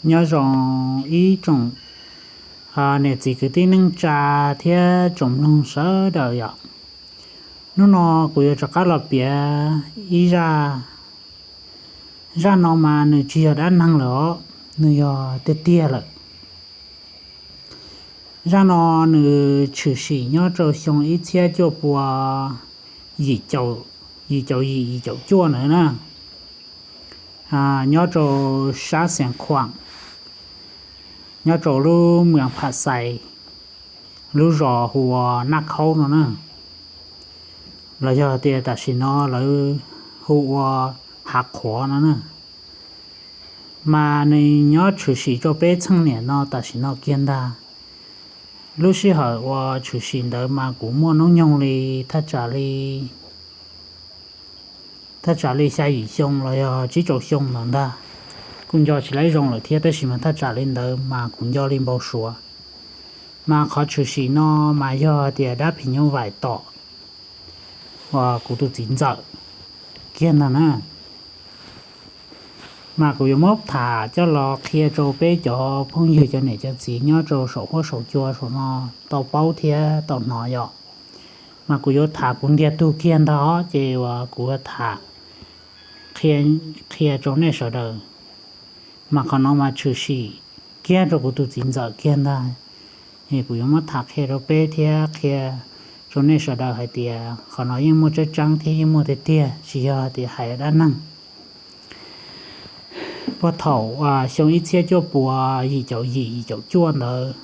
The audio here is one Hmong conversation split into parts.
Nyob zoo ib tsoom niam txiv kwv tij neej tsa thiab tsoom mloog sawv daws yom. Hnub no kuv yuav rov qab los piav ib zaj. Zaj no mas nws tsis yog dab neeg lawm os, nws yog tiag tiag lawm. Zaj no nws tshwm sim nyob rau xyoo ib txhiab cuaj pua yim caum yim, yim caum cuaj ntawd na, nyob rau sab Xeev Khuam, nyob rau lub moos Pham Xais, lub zos hu ua Naj Khaub no na, los yog tias tam sim no lawv hu ua Hav Qhuav no na. Mas nws nyob tshwm sim rau peb txheej niam no tam sim no kiag ntag. Lub sij hawm uas tshwm sim ntawd mas kuv muaj hnub nyoog li thaj tsam li thaj tsam li xya yim xyoo los yog tsib rau xyoo no ntag. Kuj nco tsis laib zoo lawm thiab, tab sis mas thaj tsam li ntawd mas kuv nco li npau suav. Mas qhov tshwm sim no mas yog tias dab phim nyuj vais tom uas kuv tus txiv ntxawm kiag ntag na. Mas kuv yuav muab tham coj los qhia rau peb cov phooj ywg cov niam cov txiv nyob rau saum huab saum cua saum no tau paub thiab tau hnov yom. Mas kuv yuav tham kuv ntiag tug kiag ntag os, ces uas kuv yuav tham qhia rau nej sawv daws. Mas qhov no mas tshwm sim kiag rau kuv tus txiv ntxawm kiag ntag. Kuv yuav muab tham qhia rau peb thiab qhia rau nej sawv daws hais tias qhov no yeej muaj tseeb tseeb thiab yeej muaj tiag tiag, tsis yog tias hais dab neeg. Puag thaum xyoo ib txhiab cuaj pua yim caum yim yim caum cuaj ntawd,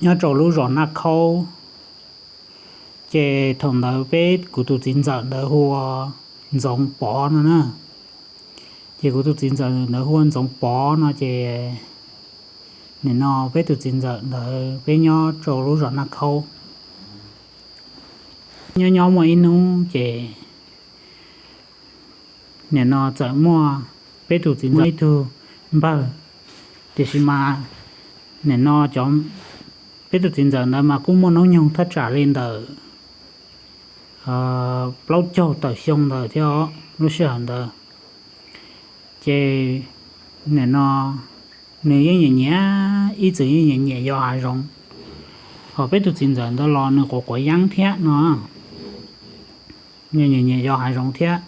nyob rau lub zos Naj Khaub, ces thaum ntawd peb kuv tus txiv ntxawm ntawd hu ua Ntxoov Pov no na. Ces kuv tus txiv ntxawm ntawd hu ua Ntxoov Pov no ces nim no peb tus txiv ntxawm ntawd peb nyob rau lub zos Naj Khaub. Nyob nyob muaj ib hnub ces nim no txawm muaj peb tus txiv ntxawm ib tug npawg, tiam sis mas nim no cov peb tus txiv ntxawm ntawd mas kuj muaj hnub nyoog thaj tsam li ntawm plaub caug tawm xyoo ntawd thiab os lub sij hawm ntawd. Ces nim no nws yeej nyiam nyiam, ib txwm yeej nyiam nyiam yos hav zoov. Ho peb tus txiv ntxawm ntawd los nws quav quav yeeb thiab no, nyiam nyiam yos hav zoov thiab.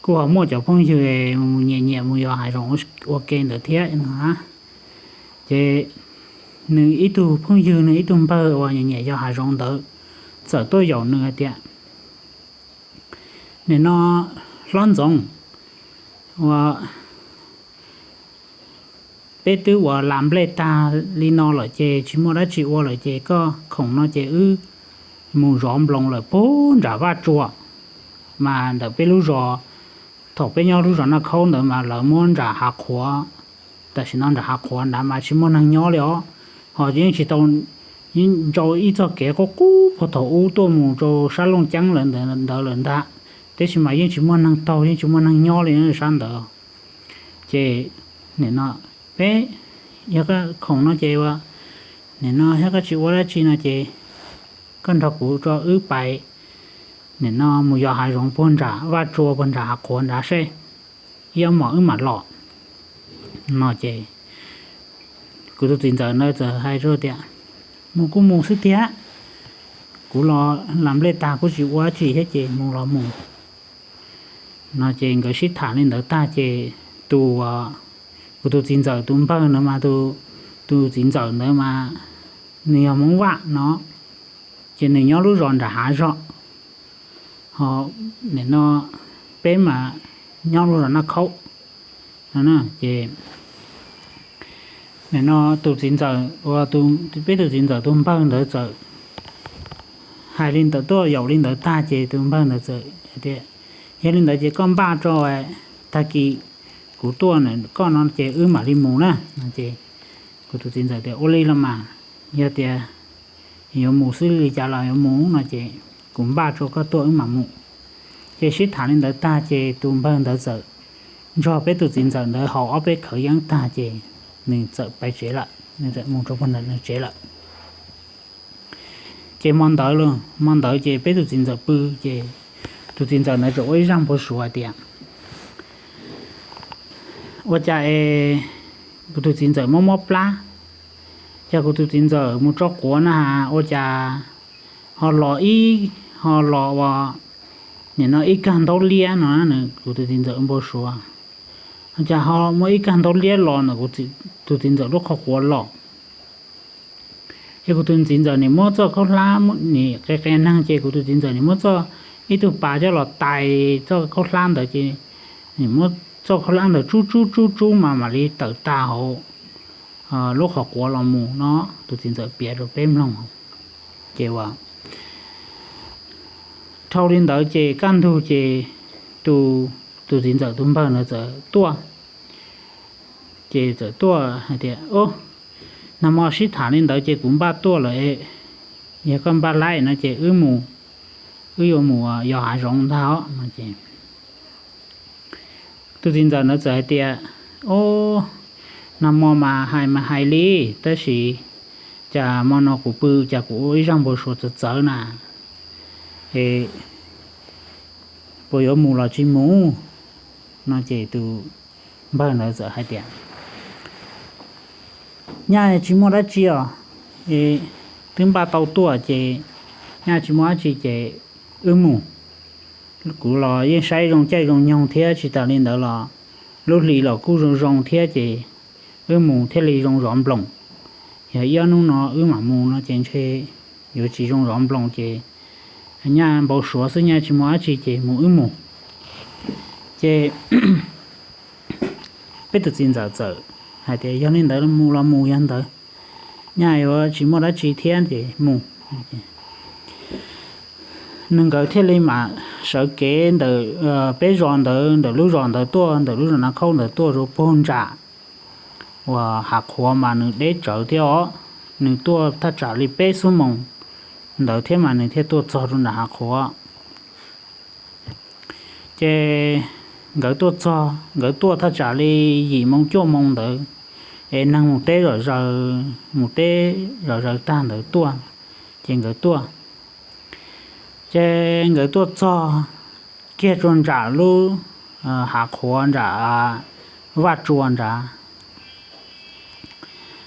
Kuj ho muaj cov phooj ywg mus nyiam nyiam mus yos hav zoov ua ke ntawd thiab no. Ces nws ib tug phooj ywg, nws ib tug npawg uas nyiam nyiam yos hav zoov ntawd txawm tuaj yaum nws hais tias, nim no hlob Ntxoov, ua peb twb ua las nplej tag li no lawm ces tsis muaj dab tsi ua lawm ces koj khoom no ces wb mus zov nploos lawm puag nram vaj tsua. Mas ntawm peb lub zos, thaum peb nyob lub zos Naj Khaub ntawd mas lawv muab nram Hav Qhuav, tam sim no nram Hav Qhuav nrad mas tsis muaj neeg nyob li os. Ho yeej tsis tau, yeej nrau ib txoj kev qub qub puag thaum ub tuaj mus rau sab Looj Ceeb lawm ntawd lawm ntag, tiam sis mas yeej tsis muaj neeg taug, yeej tsis muaj neeg nyob li sab ntawd. Ces nim no peb yog khoom no ces ua, nim no yog koj tsis ua dab tsi no ces koj nrog kuv rau wb pais, nim no mus yos hav zoov puag nram vaj tsua puag nram Hav Qhuav nrad seb, ib ob hmos wb mam los no ces kuv tus txiv ntxawm ntawd txawm hais rau tias, mus kuj mus xwb tiag, kuv los las nplej tag kuj tsis ua dab tsi thiab ces mus los mus no ces nkawd sib tham li ntawd tag ces tus, kuv tus txiv ntxawm tus npawg ntawd mas, tus txiv ntxawm ntawd mas nws yog Hmoob Vaj no, ces nws nyob lub zos nram hav zog, ho nim no peb mas nyob lub zos Naj Khaub no. Ces nim no tus txiv ntxawm, peb tus txiv ntxawm tus npawg ntawd txawm hais li ntawd tuaj yaum li ntawd tag ces tus npawg ntawd txawm tias, yog li ntawd ces koj npaj rau, tag kis kuv tuaj koj no ces wb mam li mus na no ces kuv tus txiv ntxawm tias, ua li los mas, yog tias yuav mus xwb li cas los yuav mus no ces kuv npaj rau koj tuaj wb mam mus. Ces sib tham li ntawd tag ces tus npawg ntawd txawm nrog peb tus txiv ntxawm ntawd haus ob peb khawv yeeb tag ces nws txawm pais tsev lawm, nws txawm mus rau puag nram nws tsev lawm. Ces hmo ntawd, hmo ntawd ces peb tus txiv ntxawm pw ces tus txiv ntxawm ntawd txawm ua ib zaj npau suav hais tias, Ua cas es kuv tus txiv ntxawm mob mob plab, cas kuv tus txiv ntxawm mus tso quav na has ua cas ho los ib, ho los uas nim no ib kag ntaub liab no. Kuv tus txiv ntxawm npau suav, cas ho muaj ib kag ntaub liab los ntawm kuv tus txiv ntxawm lub qhov quav los. Ces kuv tus txiv ntxawm nim muab txoj khaub hlab, nim qe qe neeg ces kuv tus txiv ntxawm nim muab txoj, ib tug pas coj los tais txoj khaub hlab ntawd ces nim muab txoj khaub hlab ntawd tsub tsub tsub tsub mas mam li tawm tag hauv lub qhov quav los mus no. Tus txiv ntxawm piav rau peb mloog. Ces ua dhau li ntawd ces kaj ntug ces tus, tus txiv ntxawm tus npawg ntawd txawm tuaj. Ces txawm tuaj hais tias, Nag hmo sib tham li ntawd ces kuv npaj tuaj lawm. Yog koj npaj laib no ces wb mus, wb yuav mus yos hav zoov ntag os. Tus txiv ntxawm ntawd txawm hais tias, Nag hmo mas hais mas hais li, tab sis cas hmo no kuv pw cas kuv ua ib zaj npau suav txawv txawv na, es puas yuav mus los tsis mus? No ces tus npawg ntawd txawm hais tias, Nyaj tsis muaj dab tsi os, twb npaj tau tuaj ces nyaj tsis muaj dab tsi ces wb mus. Kuv los yeej saib zoo caij zoo nyoog thiab tsis tas li ntawd los lub hli los kuj zoo zoo thiab ces wb mus thiaj li zoo zov nploos. Yog ib ob hnub no wb mam mus no ces ntshe yuav tsis zoo zov nploos ces nyaj npau suav xwb, nyaj tsis muaj dab tsi ces mus wb mus. Ces peb tus txiv ntxawm txawm hais tias, Yog li ntawd mus los mus yog ntawd, nyaj yuav tsis muaj dab tsi thiab ces mus. Nws nkawd thiaj li mam sawv kev ntawm peb zos ntawd, ntawm lub zos ntawd tuaj, ntawm lub zos Naj Khaub ntawd tuaj rau puag nram uas hav qhuav mas nws deb tsawv thiab os. Nws tuaj thaj tsam li peb xuab moos ntawd thiab mas nws thiaj tuaj txog rau nram hav qhuav. Ces nkawd tuaj txog, nkawd tuaj thaj tsam li yim moo cuaj moo ntawd, es neeg mus teb zom zaws, mus teb zom zaws tag ntawd tuaj, ces nkawd tuaj. Ces nkawd tuaj txog kiag rau nram lub hav qhuav nram vaj tsua nrad.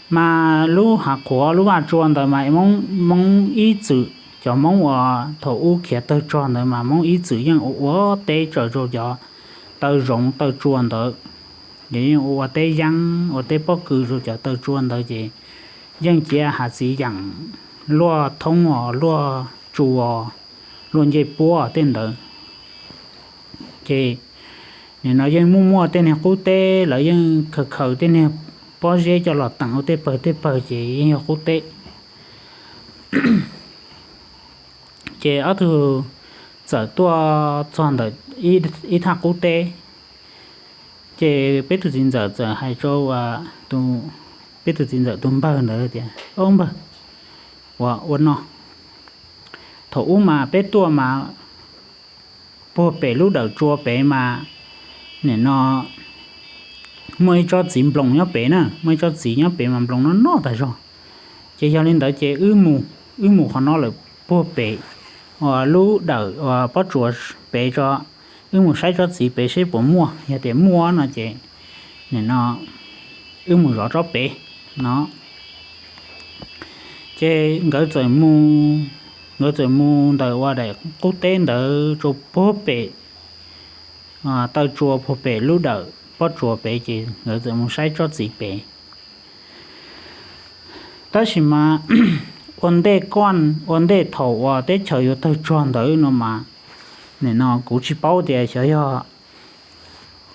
Mas lub hav qhuav lub vaj tsua ntawd mas Hmoob ib txwm, cov Hmoob uas thaum ub khiav tawg tsog ntawd mas Hmoob ib txwm yeej ua ua teb tsawv rau cov taw zoov taw tsua ntawd. Ces yeej ua ua teb yeeb ua teb pob kws rau cov taw tsua ntawd ces yeej cia hav txiv yeem luaj thoob os, luaj tsua, luaj ncej puab tej ntawd. Ces nim no yeej muaj muaj tej niag qub teb, lawv yeej khaws khaws tej niag pob zeb coj los teem ua tej pawg tej pawg ces yeej yog qub teb. Ces ob tug txawm tuaj txog ntawm ib thaj qub teb, ces peb tus txiv ntxawm txawm hais rau peb tus txiv ntxawm tus npawg ntawd tias, Au npawg, ua ua no, thaum ub mas peb tuaj mas puag pem lub dawm tsua pem mas nim no muaj ib tsob txiv nploos nyob pem na, muaj ib tsob txiv nyob pem mas nploos noj noj tas zog. Ces yog li ntawd ces wb mus, wb mus qhov no lawm puag pem uas lub dawm uas pob tsuas pem tso, wb mus saib tsob txiv pem seb puas muaj, yog tias muaj no ces nim no wb mus zov tsob pem no. Ces nkawd txawm mus, nkawd txawm mus ntawm ua daim qub teb ntawd rau puag pem taw tsua puag pem lub dawm pob tsuas pem ces nkawd txawm mus saib tsob txiv pem. Tab sis mas ua ntej koj, ua ntej thaum uas teb chaws yuav tawg tsog ntawd no mas nim no kuv tsis paub tias xyov yog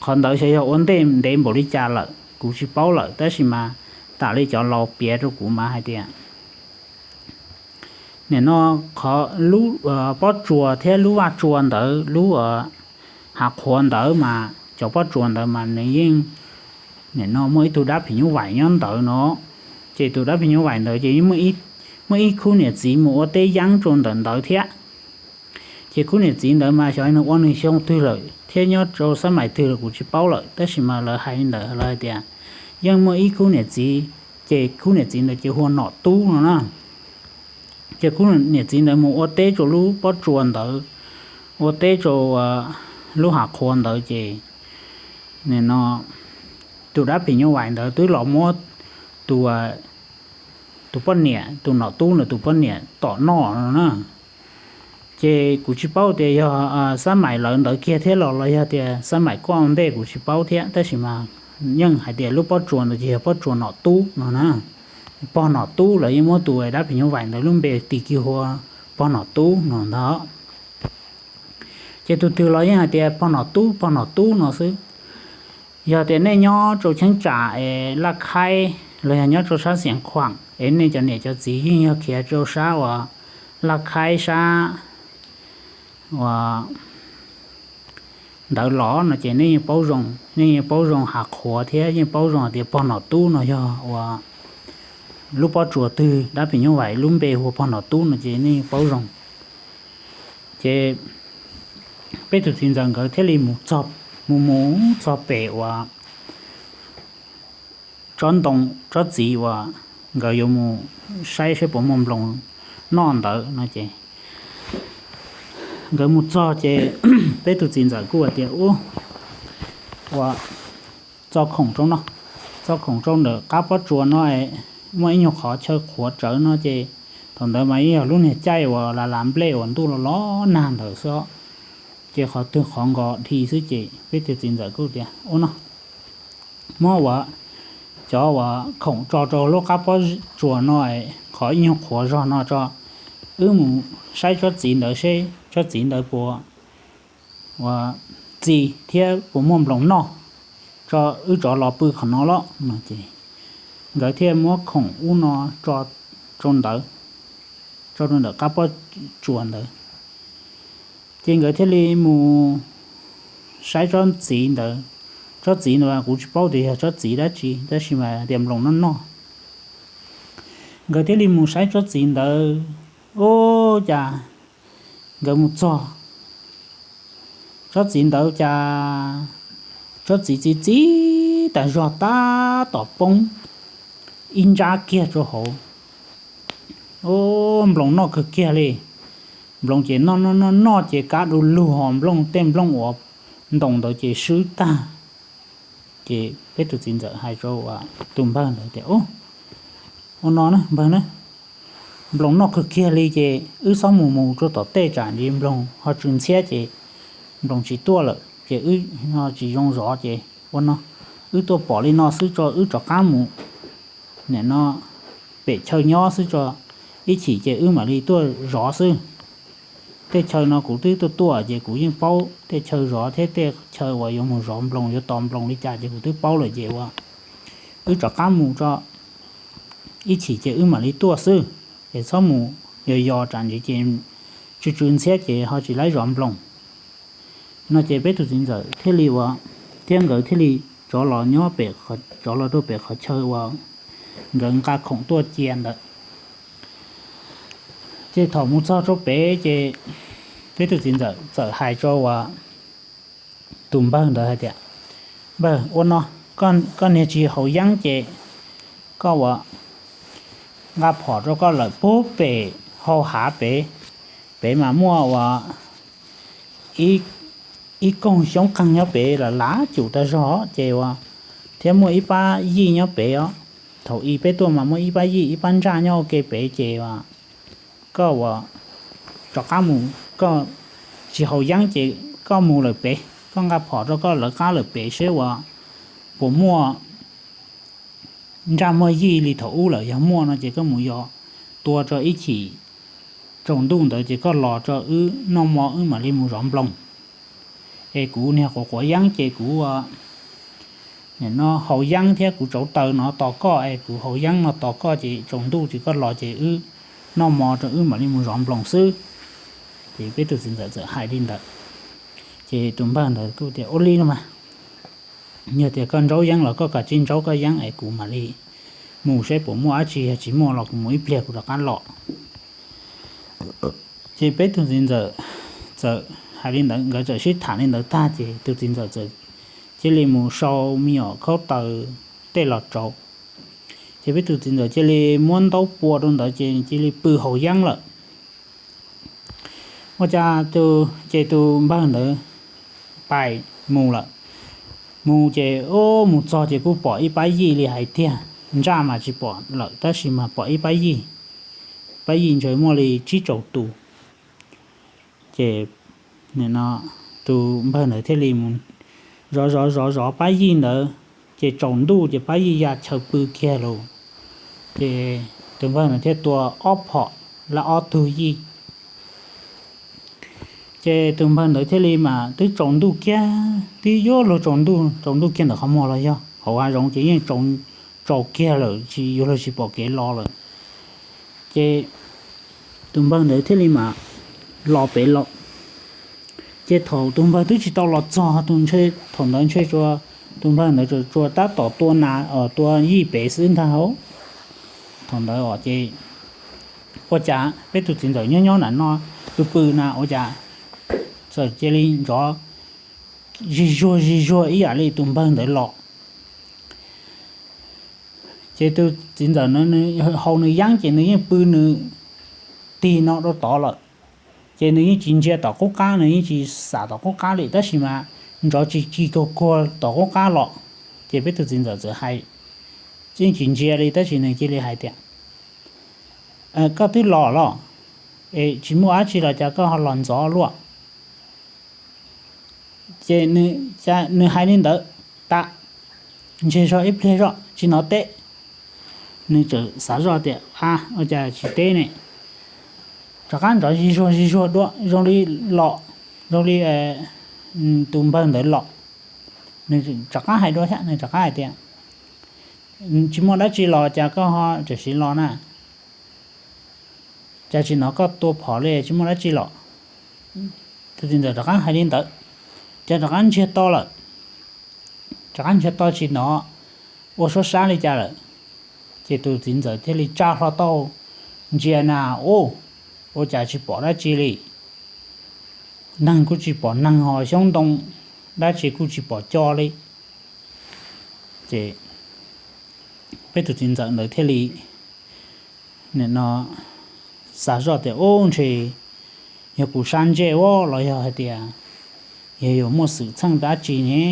qhov ntawd xyov yog ua ntej ntev npaum li cas lawm kuv tsis paub lawm, tab sis mas tam li cov laus piav rau kuv mas hais tias nim no qhov lub pob tsuas thiab lub vaj tsua ntawd, lub hav qhuav ntawd mas cov pob tsuas ntawd mas nws yeej nim no muaj ib tug dab phim nyuj vaim nyob ntawd no. Ces tus dab phim nyuj vaim ntawd ces muaj ib khub niam txiv mus ua teb yeeb rau ntawm ntawd thiab. Ces khub niam txiv ntawd mas xyov nws ua nws xyoo twg lawm thiab nyob rau xab mais twg lawm kuv tsis paub lawm, tab sis mas lawv hais li ntawd, lawv hais tias yeej muaj ib khub niam txiv, ces khub niam txiv ntawd ces hu ua Nom Tub no na. Ces khub niam txiv ntawd mus ua teb rau lub pob tsuas ntawd, ua teb rau lub hav qhuav ntawd ces nim no tus dab phim nyuj vais ntawd twb los muab tus, tus poj niam, tus nom tub ntawd tus poj niam tom noj no na. Ces kuv tsis paub tias yog Xab Maim lawv ntawd kiag thiab los los yog tias Xab Maim koj ua ntej kuv tsis paub thiab, tab sis mas yeej hais tias lub pob tsuas ntawd ces yog pob tsuas nom tub no na. Pog nom tub, lawv yeej muab tus dab phim nyuj vais ntawd lub npe tis kiag hu ua pog nom tub no ntag. Ces tus twg los yeej hais tias pog nom tub, pog nom tub no xwb. Yog tias nej nyob rau cheeb tsam es Laj Khaib los yog nyob rau sab Xiav Khuam es nej cov niam cov txiv yeej yog khiav rau sab uas Laj Khaib sab uas ntawd los no ces nej yeej paub zoo, nej yeej paub zoo Hav Qhuav thiab yeej paub zoo hais tias pog nom tub no yog uas lub pob tsuas twg, dab phim nyuj vais lub npe hu ua pog nom tub no ces nej yeej paub zoo. Ces peb tus txiv ntxawm nkawd thiaj li mus txog, mus mus txog pem uas tsob ntoo, tsob txiv uas nkawd yuav mus saib saib puas muaj nploos noj ntawd no ces nkawd mus txog ces peb tus txiv ntxawm kuj hais tias, Ub, ua txo khoom rau no, txo khoom rau ntawm qab pob tsuas no, muaj ib nyuag qhov chaw qhuav tsawv no ces thaum ntawd mas yeej yog lub niag caij uas las las nplej uas ntuj los los nag ntawd xwb, ces qhov twg qhov nkos dhi xwb ces peb tus txiv ntxawm kuj tias, Ub no, muab uas cov uas khoom tso rau lub qab pob tsuas no, qhov ib nyuag qhuav zog no tso, wb mus saib tsob txiv ntawd seb tsob txiv ntawd puas ua txi thiab puas muaj nploos noj, tso wb rov los pw qhov no los no ces nkawd thiaj muab khoom ub no tso rau ntawd, tso rau ntawm qab pob tsuas ntawd. Ces nkawd thiaj li mus saib tsob txiv ntawd. Tsob txiv ntawd kuv tsis paub tias yog tsob txiv dab tsi tab sis mas tias nploos noj noj. Nkawd thiaj li mus saib tsob txiv ntawd. Ub, cas nkawd mus txog tsob txiv ntawd cas tsob txiv txi txiv tas zog tab tom poob ib ntsab kiag rau hauv. Ub, nploos noj kawg kiag li. Nploos ces noj noj noj noj ces kab du lug ho nplooj, tej nplooj uas ntoos ntawd ces swb tag. Ces peb tus txiv ntxawm hais rau tus npawg ntawd tias, Ub, ua no na npawg na, nploos noj kawg kiag li ces wb txhob mus mus rau tom tej tsam ntsis nploos ho tsw ntxhiab ces nploos tsis tuaj lawm ces wb tsis zoo zov ces ua no, wb tuaj pom li no xwb tso wb rov qab mus nim no pem chaw nyob xwb tso, ib chim ces wb mam li tuaj zov xwb. Tej chaw no kuv twb tuaj tuaj ces kuv yeej paub tej chaw zov thiab tej chaw uas yuav mus zov nploos yuav tos nploos li cas ces kuv twb paub lawm ces ua wb rov qab mus tso, ib chim ces wb mam li tuaj xwb, es txhob mus yos yos tsam ntsis ces tsw tsw ntxhiab ces ho tsis laib zov nploos. No ces peb tus txiv ntxawm thiaj li ua, thiab nkawd thiaj li rov los nyob pem, rov los rau pem qhov chaw uas nkawd nqa khoom tuaj cia ntawd. Ces thaum mus txog rau pem ces peb tus txiv ntxawm txawm hais rau uas tus npawg ntawd hais tias, Npawg, ua no, koj niag tsis haus yeeb ces koj ua nqa phom rau koj lawm pub pem hau hav pem, pem mas muaj ua ib koog xyoob qeeg nyob pem lam lav cum tas zog ces ua, thiab muaj ib pab yij nyob pem os. Thaum i peb tuaj mas muaj ib pab yij ib pab ntsaj nyob ua ke pem ces ua koj ua rov qab mus, koj tsis haus yeeb ces koj mus lawm pem, koj nqa phom rau koj lawv qab lawm pem seb ua puas muaj ntsaj muaj yij li thaum ub lawm, yog muaj no ces koj mus yos tua tso ib chim tsaus ntuj ntawd ces koj los tso wb noj mov wb mam li mus zov nploos. Es kuv niag quav quav yeeb ces kuv nim no haus yeeb thiab kuv tsauv taws no tos koj, es kuv haus yeeb no tos koj ces tsaus ntuj ces koj los ces wb noj mov rau wb mam li mus zov nploos xwb. Ces peb tus txiv ntxawm txawm hais li ntawd, ces tus npawg ntawd kuj tias, Ua li no mas, yog tias koj ntsaub yeeb los koj kav tsij ntsaub koj yeeb es kuv mam li mus seb puas muaj dab tsi, yog tsis muaj los kuv mus ib pliag kuv rov qab los. Ces peb tus txiv ntxawm txawm hais li ntawd, nkawd txawm sib tham li ntawd tag ces tus txiv ntxawm txawm cia li mus sau me nyuam khaub taws tej los rau. Ces peb tus txiv ntxawm cia li muab ntaub pua rau ntawd ces cia li pw haus yeeb lawm. Ua cas ces tus npawg ntawd pais mus lawm. Mus ces ub mus txog ces kuj pom ib pab yij li hais tiag, ntsaj mas tsis pom lawm tab sis mas pom ib pab yij, pab yij ntshe muaj li tsib rau tus. Ces nim no tus npawg ntawd thiaj li mus zov zov zov zov pab yij ntawd, ces tsaus ntuj ces pab yij ya chaw pw kiag lawm. Ces tus npawg ntawd thiaj tua ob phom lab ob tug yij. Ces tus npawg ntawd thiaj li mas twb tsaus ntuj kiag, twb yuav luag tsaus ntuj, tsaus ntuj kiag ntawm qhov muag los yog hauv hav zoov ces yeej tsaus kiag lawm, tsis yuav luag tsis pom kev los lawm. Ces tus npawg ntawd thiaj li mas los pem los. Ces thaum tus npawg twb tsis tau los txog, thaum ntawd ntshe tus npawg ntawd tsuas tab tom tua nas, tua yij pem xwb ntag. Thaum ntawd os ces ua cas peb tus txiv ntxawm nyob nyob nram no pw pw na ua cas txawm cia li nrov zig zuag zig zuag ib yam li tus npawg ntawd los. Ces tus txiv ntxawm hau nws yeeb ces nws yeej pw nws tig no rau tod lawm. Ces nws yeej tsis ntsia tom qub qab, nws yeej tsis xam tom qub qab li tab sis mas nrov tsis tsis kuag kuag tom qub qab los. Ces peb tus txiv ntxawm txawm hais, yeej tsis ntsia li tab sis nws cia li hais tias, koj twb los los, es tsis muaj dab tsi los cas koj ho los ntxov luaj? Ces nws hais li ntawd tas, ntseg zog ib pliag zoj tsis hnov teb. Nws txawm xav zoj tias a ua cas tsis teb ne, rov qab nrov zig zuag zig zuag dua zoo li los, zoo li tus npawg ntawd los. Nws rov qab hais dua thiab, nws rov qab hais tias, tsis muaj dab tsi los cas koj ho tam sim los na? Cas tsis hnov koj tua phom li, tsis muaj dab tsi los? Tus txiv ntxawm rov qab hais li ntawd, ces rov qab ntsiag to lawm. Rov qab ntsiag to tsis hnov ua suab sab li cas lawm. Ces tus txiv ntxawm thiaj li tsa hlo tau ntsia na, u, ua cas tsis pom dab tsi li. Neeg kuj tsis pom neeg ho xyoob ntoo dab tsi kuj tsis pom co li. Ces peb tus txiv ntxawm ntawd thiaj li nim no xav zoj tias, u, ntshe yog kuv sab ntsej ua los yog hais tias yog yuav muaj xwm txheej dab tsi ne.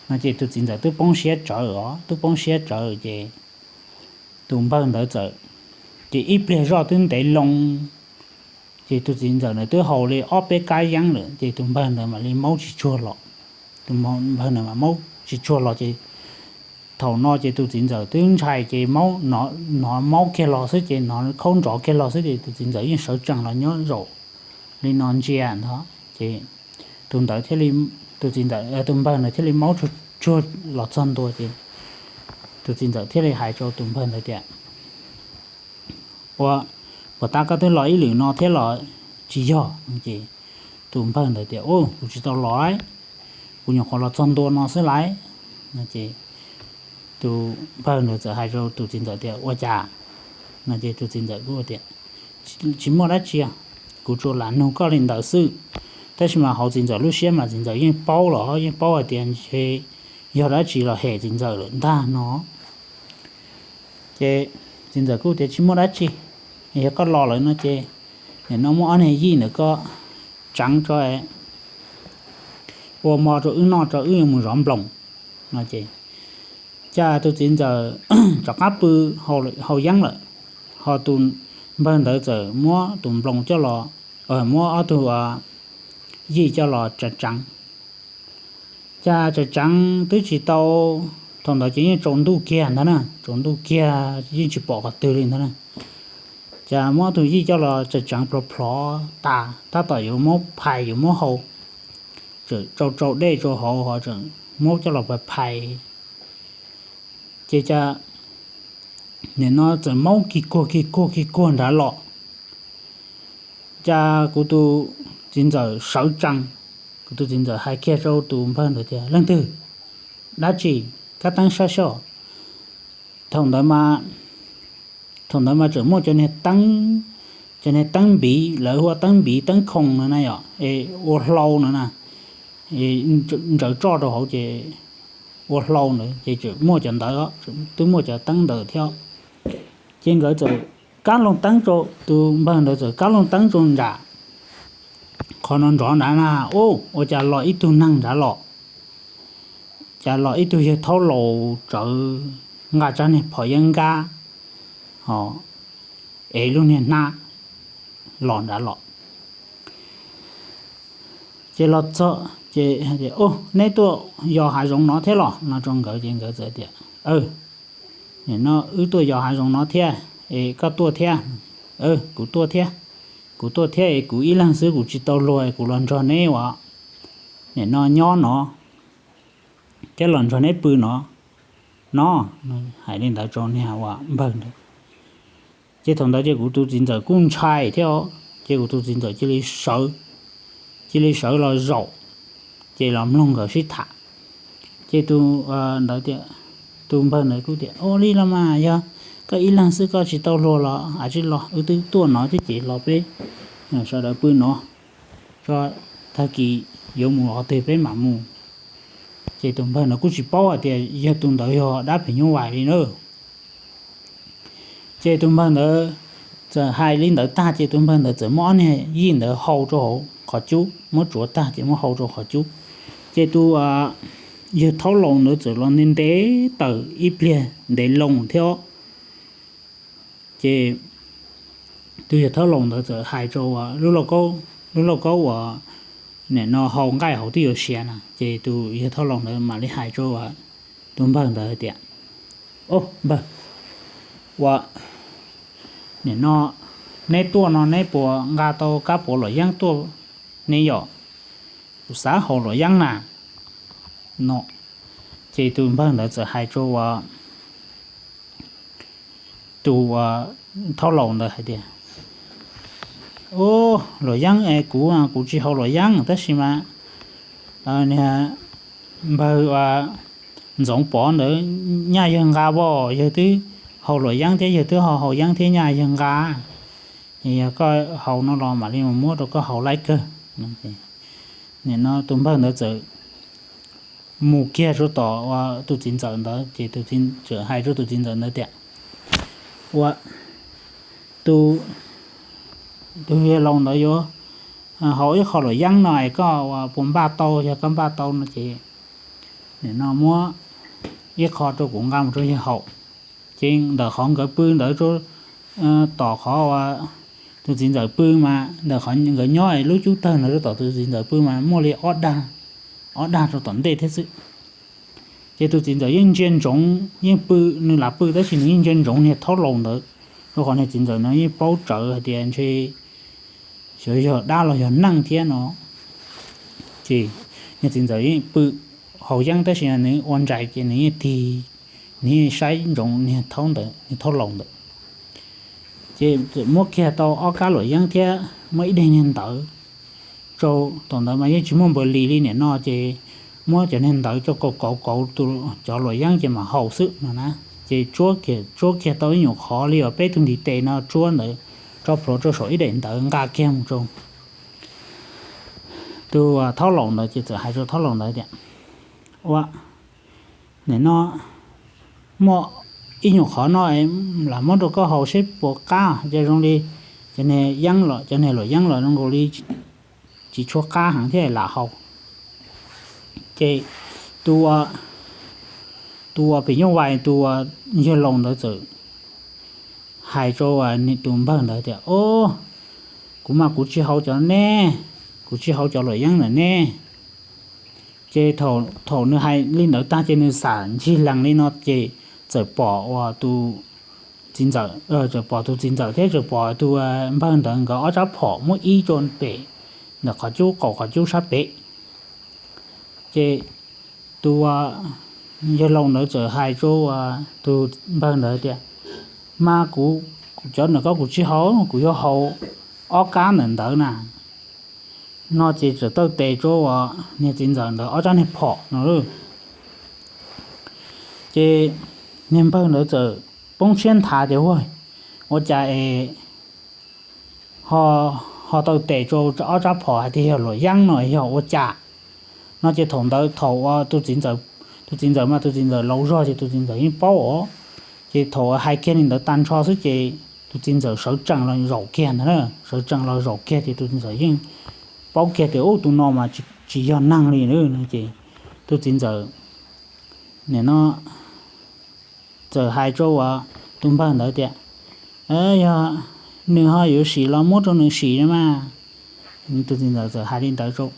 No ces tus txiv ntxawm twb poob siab tsawv os, twb poob siab tsawv ces tus npawg ntawd txawm, ces ib pliag zoj twb ntev loo. Ces tus txiv ntxawm ntawd twb haus li ob peb kab yeeb lawm ces tus npawg ntawd mam li maub tsis tsuag los. Tus npawg ntawd mam maub tsis tsuag los ces thaum no ces tus txiv ntxawm twb ntshai ces hnov maub kiag los xwb ces hnov khaub nrov kiag los xwb ces tus txiv ntxawm yeej sawv tsees los nyob zaum li no ntsia ntag. Ces tus ntawd thiaj li, tus txiv ntxawm, tus npawg ntawd thiaj li maub tsuag tsuag los txog ntua ces tus txiv ntxawm thiaj li hais rau tus npawg ntawd tias, ua, puas tab koj twb los ib lwm no thiab los tsis yog? Ces tus npawg ntawd tias, u, kuv tsis tau los, kuv nyuam qhuav los txog ntua no xwb lauj. No ces tus npawg ntawd txawm hais rau tus txiv ntxawm tias, ua cas? No ces tus txiv ntxawm kuj tias, tsis muaj dab tsi, kuv tsuas lam nug koj li ntawd xwb. Tab sis mas hauv txiv ntxawm lub siab mas txiv ntxawm yeej paub los yeej paub hais tias ntshe yog dab tsi los hem txiv ntxawm lawm ntag no. Ces txiv ntxawm kuj tias, tsis muaj dab tsi, yog koj los lawm no ces nim no muab ob niag yij ntawm koj tseev tso, ua mov rau wb noj tso wb yuav mus zov nploos. No ces cas tus txiv ntxawm rov qab pw haus yeeb lawm, ho tus npawg ntawd txawm muab tus nploos coj los, muab ob tug yij coj los tseev tseev. Cas tseev tseev twb tsis tau, thaum ntawd ces yeej tsaus ntuj kiag ntag na, tsaus ntuj kiag yeej tsis pom qhov twg li ntag na. Cas muab ob tug yij coj los tseev tseev plhov plhov tas, tab tom yuav muab phais yuav muab hau, tseem tsau tsau dej rau hauv ho tseem muab coj los phais phais. Ces cas nim no txawm maub kis kuag kis kuag kis kuag nrad los. Cas kuv tus txiv ntxawm sawv tsees, kuv tus txiv ntxawm hais kiag rau tus npawg ntawd tias, leej twg, dab tsi, kab teeb sab soj. Thaum ntawd mas, thaum ntawd mas tseem muaj cov niag teeb, cov niag teeb npiv, lawv hu ua teeb npiv teeb khoom no na yom, es ua hlau no na, ntsawv tsoj rau hauv ces ua hlau ntawd ces tseem muaj cov ntawd, twb muaj cov teeb ntawd thiab. Ces nkawd txawm kab looj teeb rau, tus npawg ntawd txawm kab looj teeb rau nram qhov no nrov nrad na, u, ua cas los ib tug neeg nrad los. cas los ib tug yawg thaub laus tsawv nqa tsab niag phom yeeb nkab, o, ev lub niag hnab los nrad los. Ces los txog ces, Neb tuaj yos hav zoov no thiab los? No rau nkawd ces nkawd txawm tias, Nim no wb tuaj yos hav zoov no thiab, es koj tuaj thiab? Kuv tuaj thiab. Kuv tuaj thiab es kuv ib leeg xwb kuv tsis tau luag, kuv los nrog neb ua, nim no nyob no thiab los nrog neb pw no, no. Hais li ntawd rau niag ua npawg ntawd. Ces thaum ntawd ces kuv tus txiv ntxawm kuj ntshai thiab os, ces kuv tus txiv ntxawm cia li sawv, cia li sawv los zaum, ces los mloog nkawd sib tham. Ces tus ntawd tias, tus npawg ntawd kuj tias, Ua li los mas yog koj ib leeg xwb koj tsis tau luag los a tsis los, wb twb tuaj no thiab ces los peb sawv daws pw no, tso, tag kis yuav mus qhov twg peb mam mus. Ces tus npawg ntawd kuj tsis paub hais tias yog tus ntawd yog dab phim nyuj vais li na. Ces tus npawg ntawd txawm hais li ntawd tag ces tus npawg ntawd txawm muab ob niag yij ntawd hau rau hauv qhov cub, muab tsuav tag ces muab hau rau qhov cub. Ces tus yawg thaub laus ntawd txawm los ntev ntev tawm ib pliag ntev loo thiab. Ces tus yawg thaub laus ntawd txawm hais rau lub lauj kaub, lub lauj kaub uas nim no hau nqaij hauv twb yuav siav na, ces tus yawg thaub laus ntawd mam li hais rau tus npawg ntawd hais tias, Au npawg, ua, nim no neb tuaj no neb puas nqa tau kab puav luam yeeb tuaj ne yom? Kuv xav haus luam yeeb na, no. Ces tus npawg ntawd txawm hais rau tus thaub laus ntawd hais tias, Au, luam yeeb es kuv, kuv tsis haus luam yeeb tab sis mas niag npawg ua Ntxoov Pov ntawd nyaj yawg nqa as, yawg twb haus luam yeeb thiab yawg twb ho haus yeeb thiab nyaj yawg nqa. Yog koj haus no los mam li mus muab rau koj haus laib kawg. Nim no tus npawg ntawd txawm mus kiag rau tom tus txiv ntxawm ntawd ces tus txiv ntxawm hais rau tus txiv ntxawm ntawd tias, Ua, tus yawg laus ntawd yuav haus ib qho luam yeeb no es koj ua puas npaj tau? Yog koj npaj tau no ces nim no muab ib qho rau kuv nqa mus rau yawg haus. Ces ntawm qhov nkawd pw ntawd, tom qhov tus txiv ntxawm pw mas ntawm qhov nkawd nyob lub cub tawg ntawd rau tom tus txiv ntxawm pw mas muaj li ob dag rau tom ntej thiab xwb. Ces tus txiv ntxawm yeej ntsia ntsoov, yeej pw, nws lam pw tab sis nws yeej ntsia ntsoov niag thaub laus ntawd, rau qhov niag txiv ntxawm no yeej paub tsawv hais tias ntshe xyov yog dab los yog neeg thiab no. Ces niag txiv ntxawm yeej pw haus yeeb tab sis nws ua ntsais ces nws yeej tig, nws yeej saib ntsoov niag thaub ntawd, niag thaub laus ntawd. Ces txawm muab kiag tau ob kab luam yeeb thiab muab ib daim niag ntawv rau. Thaum ntawd mas yeej tsis muaj npawg lis li nim no ces muab cov niag ntawv coj kauv kauv kauv cov luam yeeb ces mam haus xwb no na. Ces tsuab kiag tau ib nyuag qhov li uas peb tug ntiv tes no tsuab ntawd, tso plhuav rau saum ib daim ntawv nqa kiag mus rau tus thaub laus ntawd ces txawm hais rau thaub laus ntawd tias, Ua, nim no muaj ib nyuag qhov no lam muab rau koj haus seb puas qab, ces zoo li cov niag yeeb los, cov niag luam yeeb los zoo nkaus li tsis tshua qab heev thiab lam haus. Ces tus, tus uas phim nyuj vais, tus uas yawg laus ntawd txawm hais rau tus npawg ntawd tias, Au, kuv mas kuv tsis haus cov ne, kuv tsis haus cov luam yeeb ntawm ne. Ces thaum nws hais li ntawd tag ces nws xam ncig lees li no ces txawm pom uas tus txiv ntxawm, txawm pom tus txiv ntxawm thiab txawm pom tus npawg ntawd nkawd ob rab phom muab ib rau pem, ntawm qhov cub, qaum qhov cub sab pem. Ces tus yawg laus ntawd txawm hais rau tus npawg ntawd tias, Mas kuv, cov ntawm ko kuv tsis haus, kuv yuav haus ob kab ntawm ntawd na. No ces txawm taw tes rau niag txiv ntxawm ntawd ob rab niag phom no. Ces niag npawg ntawd txawm poob siab nthav tias, Ua, ua cas es ho taw tes rau ob rab phom hais tias yog luam yeeb no yog ua cas? No ces thaum ntawd thaum tus txiv ntxawm, tus txiv ntxawm mas tus txiv ntxawm laus zog ces tus txiv ntxawm yeej paub os. Ces thaum hais kiag li ntawd tag nrho xwb ces tus txiv ntxawm sawv tsees los zaum kiag ntag na, sawv tsees los zaum kiag ces tus txiv ntxawm yeej paub kiag tias, Ub, tus no mas tsis yog neeg li na. Ces tus txiv ntxawm nim no txawm hais rau tus npawg ntawd tias, yog nws ho yuav sim los muab rau nws sim mas. Tus txiv ntxawm txawm hais li ntawd rau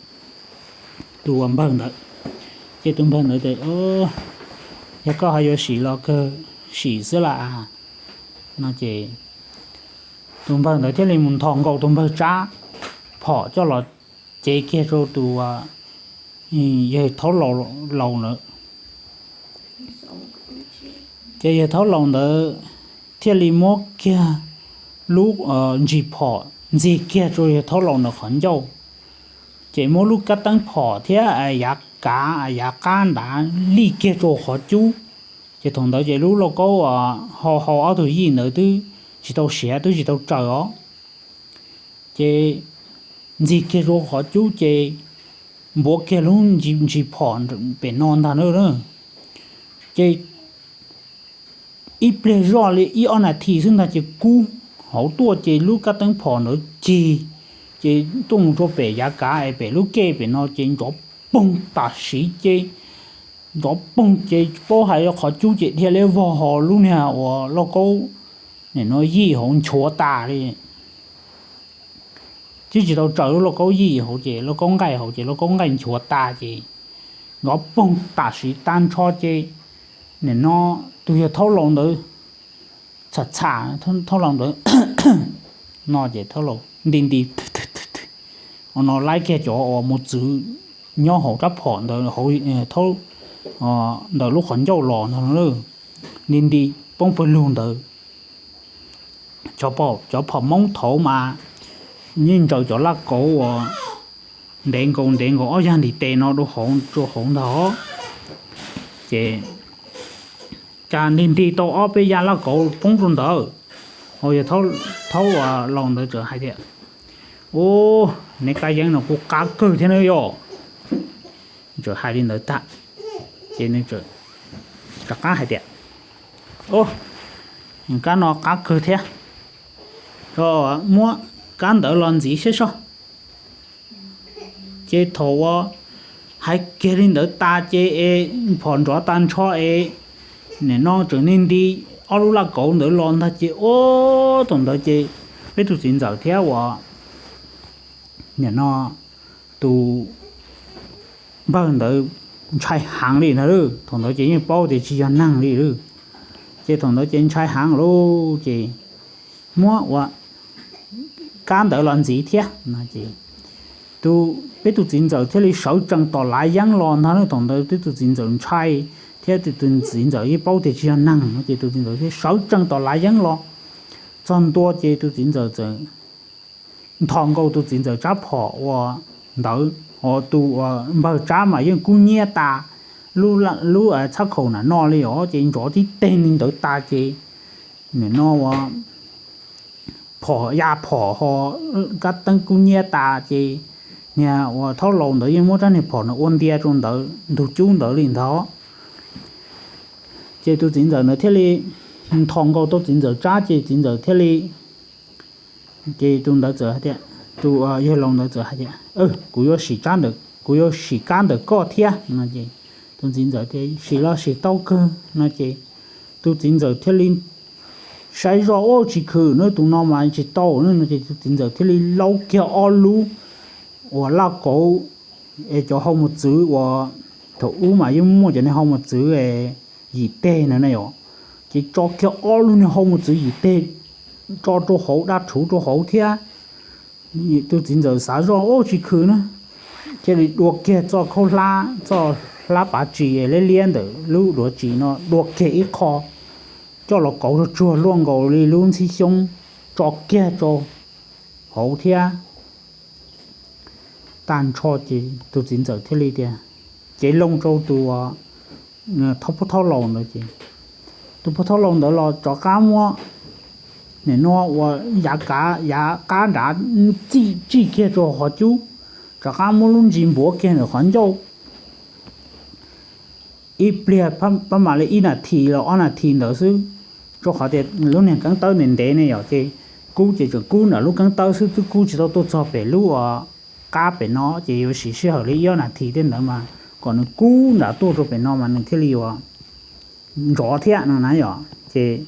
tus npawg ntawd, ces tus npawg ntawd tias, yog koj ho yuav sim los kawg sim xwb las no ces tus npawg ntawd thiaj li mus nthos nkaus tus npawg tsab phom coj los cev kiag rau tus yawg thaub laus ntawd. Ces yawg thaub laus ntawd thiaj li muab kiag lub ntsis phom ntxig kiag rau yawg thaub laus ntawd qhov ncauj, ces muab lub kab teeb phom thiab yav kav yav qab nrad lij kiag rau qhov cub. Ces thaum ntawd ces lub lauj kaub hau hau ob tug yij ntawd twb tsis tau siav twb tsis tau tsaws os. Ces ntxig kiag rau qhov cub ces npuav kiag lub ntsis phom pem no ntag na. Ces ib pliag zoj li ib ob nas this xwb ntag ces kub hauv tuaj ces lub kab teeb phom ntawd cig, ces tuaj mus rau pem yav kav es pem lub kej pem no ces nrov poog tam sim ces nrov poog ces paub hais qhov cub ces dhia liab vog ho lub niag uas lauj kaub nim no yij hauv nchuav tas li. Twb tsis tau tsaws lub lauj kaub yij hauv ces lauj kaub nqaij hauv ces lauj kaub nqaij nchuav tas ces nrov poog tam sim tag nrho ces nim no tus yawg thaub laus ntawd txham txham thaub laus ntawd no ces thaub laus nti nti no laib kiag cov uas mos txwv nyob hauv rab phom ntawd hauv ntawm lub qhov ncauj los ntag, nti nti poob pawg lug ntawd. Cov phom Hmoob thaud mas yeej ntsaws cov laj kauv uas ntev nkaus ntev nkaus ob yag ntiv tes no rau hauv ntag. Ces cas nti nti tau ob peb yag laj kauv poob rau ntawd. Yawg thaub laus ntawd txawm hais tias, Ub, neb kab yeeb no kuj qab kawg thiab na yog. Txawm hais li ntawd tag, ces nws rov qab hais tias, Ub, kab no qab kawg thiab, muab kab ntawd los ntxiv saib soj. Ces thaum uas hais kiag li ntawd tas ces es phom nrov tag nrho es nim no tseem nti nti ob lub laj kauv ntawd los ntag ces ub, thaum ntawd ces peb tus txiv ntxawm thiab uas nim no tus npawg ntawd ntshai heev li ntag. Thaum ntawd ces yeej paub tias tsis yog neeg li. Ces thaum ntawd ces ntshai heev lauj ces muab ua kab ntawd los ntxiv thiab no ces tus, peb tus txiv ntxawm thiaj li sawv tsees tom lav yeeb los ntag. Thaum ntawd peb tus txiv ntxawm ntshai thiab tus txiv ntxawm yeej paub tias tsis yog neeg no ces tus txiv ntxawm thiaj sawv tsees tom lav yeeb los txog ntua ces tus txiv ntxawm txawm nthos nkaus tus txiv ntxawm tsab phom ua ntawd, tus npawg tsab mas yeej kub nyiab tas lub txhab khaum na no li os, ces nrov tib teg li ntawd tas ces nim no ua phom ya phom ho kab teeb kub nyiab tas ces niag uas thaub laus ntawd yeej muab rab niag phom na ua ntia rau ntawd ntug cub ntawd li ntag. Ces tus txiv ntxawm ntawd thiaj li nthos nkaus tau txiv ntxawm tsab ces txiv ntxawm thiaj li, ces tus ntawd txawm hais tias, tus yawg laus ntawd txawm hais tias, Kuv yuav sim tsab ntawm, kuv yuav sim kab ntawm koj thiab no ces tus txiv ntxawm tias, Sim los sim tau kawg no ces tus txiv ntxawm thiaj li saib zoj ua tsis khwm na, tus no mas tsis tau na no ces tus txiv ntxawm thiaj li laub kiag ob lub uas laj kauv es cov hau mos txwv uas thaum ub mas yeej muaj cov niag hau mos txwv yim teg na na yom, ces tso kiag ob lub niag hau mos txwv yim teg tso rau hauv dab rhuv rau hauv thiab. Tus txiv ntxawm xav zoj ua tsis khwm na, thiaj li dua kiag txoj khaub hlab, txoj hlab pav tsis liab liab ntawm lub duav tsis no dua kiag ib qho coj los kauv rau tsuag luaj nkaus li lub ntxhib xyoob tso kiag rau hauv thiab. Tag nrho ces tus txiv ntxawm thiaj li tias, cev loo rau tus pab thaub laus ntawd ces tus pab thaub laus ntawd los rov qab muab nim no ua yav kav yav qab nrad txij tsij kiag rau qhov cub, rov qab muab lub ntsis npuav kiag ntawm qhov ncauj ib pliag pab mam li ib nas this los ob nas this ntawd xwb, rau qhov tias lub niag keeb tawb ntev ntev ne yom, ces kub ces tseem kub nram lub keeb tawb xwb, twb kub tsis tau tuaj txog pem lub qab pem no, ces yuav siv sij hawm li ib ob nas this tej ntawd mas kom nws kub nram tuaj rau pem no mas nws thiaj li yuav nrov thiab no na yom. Ces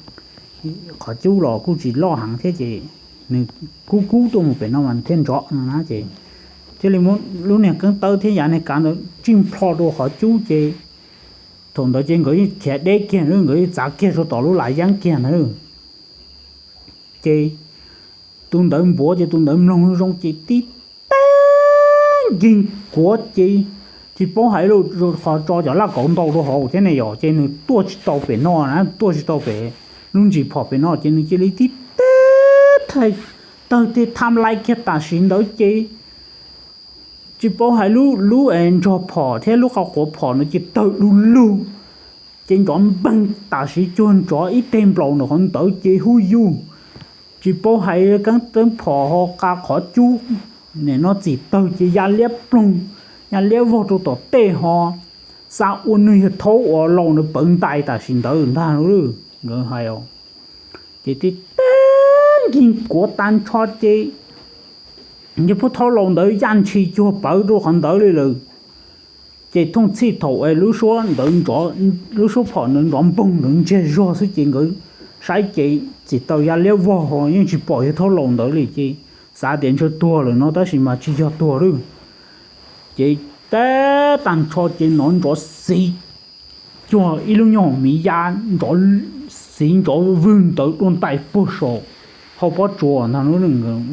qhov cub los kuj tsis loj heev thiab ces nws kub kub tuaj mus pem no mas thiaj nrov no na. Ces thiaj li muab lub niag keeb tawb thiab yav niag kav ntawd tsij nplho rau qhov cub ces thaum ntawd ces nkawd yeej khiav deb kiag na, nkawd yeej txav kiag rau tom lub lav yeeb kiag ntag. Ces tus ntawd npuav ces tus ntawd mloog zoo ces tib teg nkeeg kuav ces tsis paub hais lus, qhov tso cov laj kauv ntau rau hauv thiab ne yom, ces nws tuaj tsis tau pem no na, tuaj tsis tau pem lub ntsis phom pem no ces nws cia li tib teg tawg tej tham lais kiag tam sim ntawd ces tsis paub hais lub, lub ntsog phom thiab lub qau quav phom no ces tawg du lug ces nrov npeeg tam sim cuag nrov ib teg nplaum ntawm qhov ntawd ces hu yus tsis paub hais keeb teeb phom ho qa qhov cub, nim no txim tawg ces ya liab ploog, ya liab vog rau tom tej ho xa ua nwg yog thaub uas laus ntawd pawv ntais tam sim ntawd ntag. Nkawd hais ces tib teg nkeeg kuav tag nrho ces yog pub thaub laus ntawd yaj ntshis cuag pawv rau qhov ntawd li lawm. Ces thooj txhij thaum es lub suab ntawd, lub suab phom ntawd nrov npoog ntawd ntsiag zog xwb ces nkawd saib ces txim tawg ya liab vog ho yeej tsis pom yog thaub laus ntawd li ces xav tias ntshe tuag lawm no tab sis mas tsis yog tuag lawm. Ces teb tag nrho ces nov nrov xiv cuag ib lub nyuag miv yab nrov xiv nrov vwg ntawd dua ntais puag saum hauv pob tsuas ntag.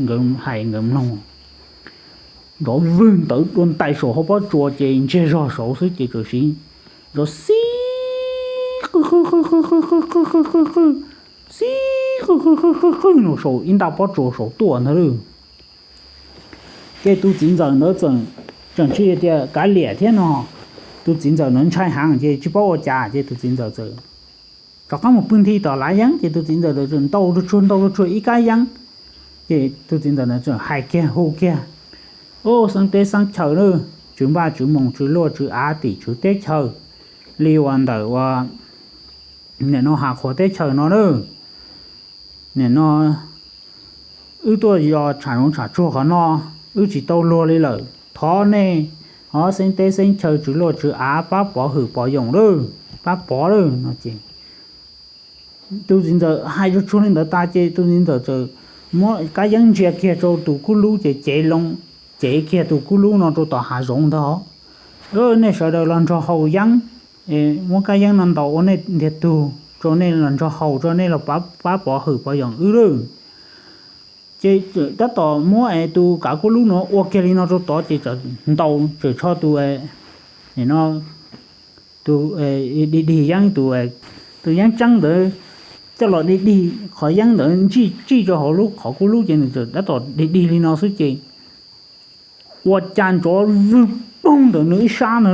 Nkawd hais nkawd mloog nrov vwg ntawd dua ntais saum hauv pob tsuas ces ntsiag zog saud xwb ces tam sim nrov xiv qw qw qw qw qw qw qw qw qw qw, xiv qw qw qw qw qw no saum ib nta pob tsuas saud tuaj ntag lawm. Ces tus txiv ntxawm ntawd tseem, tseem tsis tias kav liam thiab no, tus txiv ntxawm ntawd ntshai heev ces tsis paub ua cas ces tus txiv ntxawm txawm rov qab mus pw nthi tom lav yeeb ces tus txiv ntxawm ntawd txawm ntaus rau tsuag ntaus rau tsuag ib kab yeeb. Ces tus txiv ntxawm ntawd txawm hais kiag hu kiag, Ub, xeeb teb xeeb chaw lawm, tswv npaj tswv moos tswv luaj tswv av tim tswv teb chaws li uas ntawm uas nim no hav qhuav teb chaws no lawm. Nim no wb tuaj yos tsham zoov tsham tsuag qhov no, wb tsis tau luag li lawm. Thov nej, ob xeeb teb xeeb chaw tswv luaj tswv av pab pov hwm pov yoos lawm, pab pov lawm no ces tus txiv ntxawm hais tsuag tsuag li ntawd tas ces tus txiv ntxawm txawm muab kab yeeb ntsia kiag rau tus kub lub ces cev loo, cev kiag tus kub lub no rau tom hav zoov ntag. Nej sawv daws los nrog haus yeeb, muab kab yeeb no ntaus ua nej ntiag tug rau nej los nrog haus rau nej los pab pov hwm pov yoos wb lawm. Ces tab tom muab es tus kav kub lub no ua kiag li no rau tod ces txawm ntaus txawm tsho tus, no, tus dig dig yeeb, tus, tus yeeb tseeb ntawd coj los dig dig qhov yeeb ntawd ntsij tsij rau hauv lub qhov kub lub ces nws txawm tab tom dig dig li no xwb ces ua cas nrov vwg poog ntawm nws ib sab no,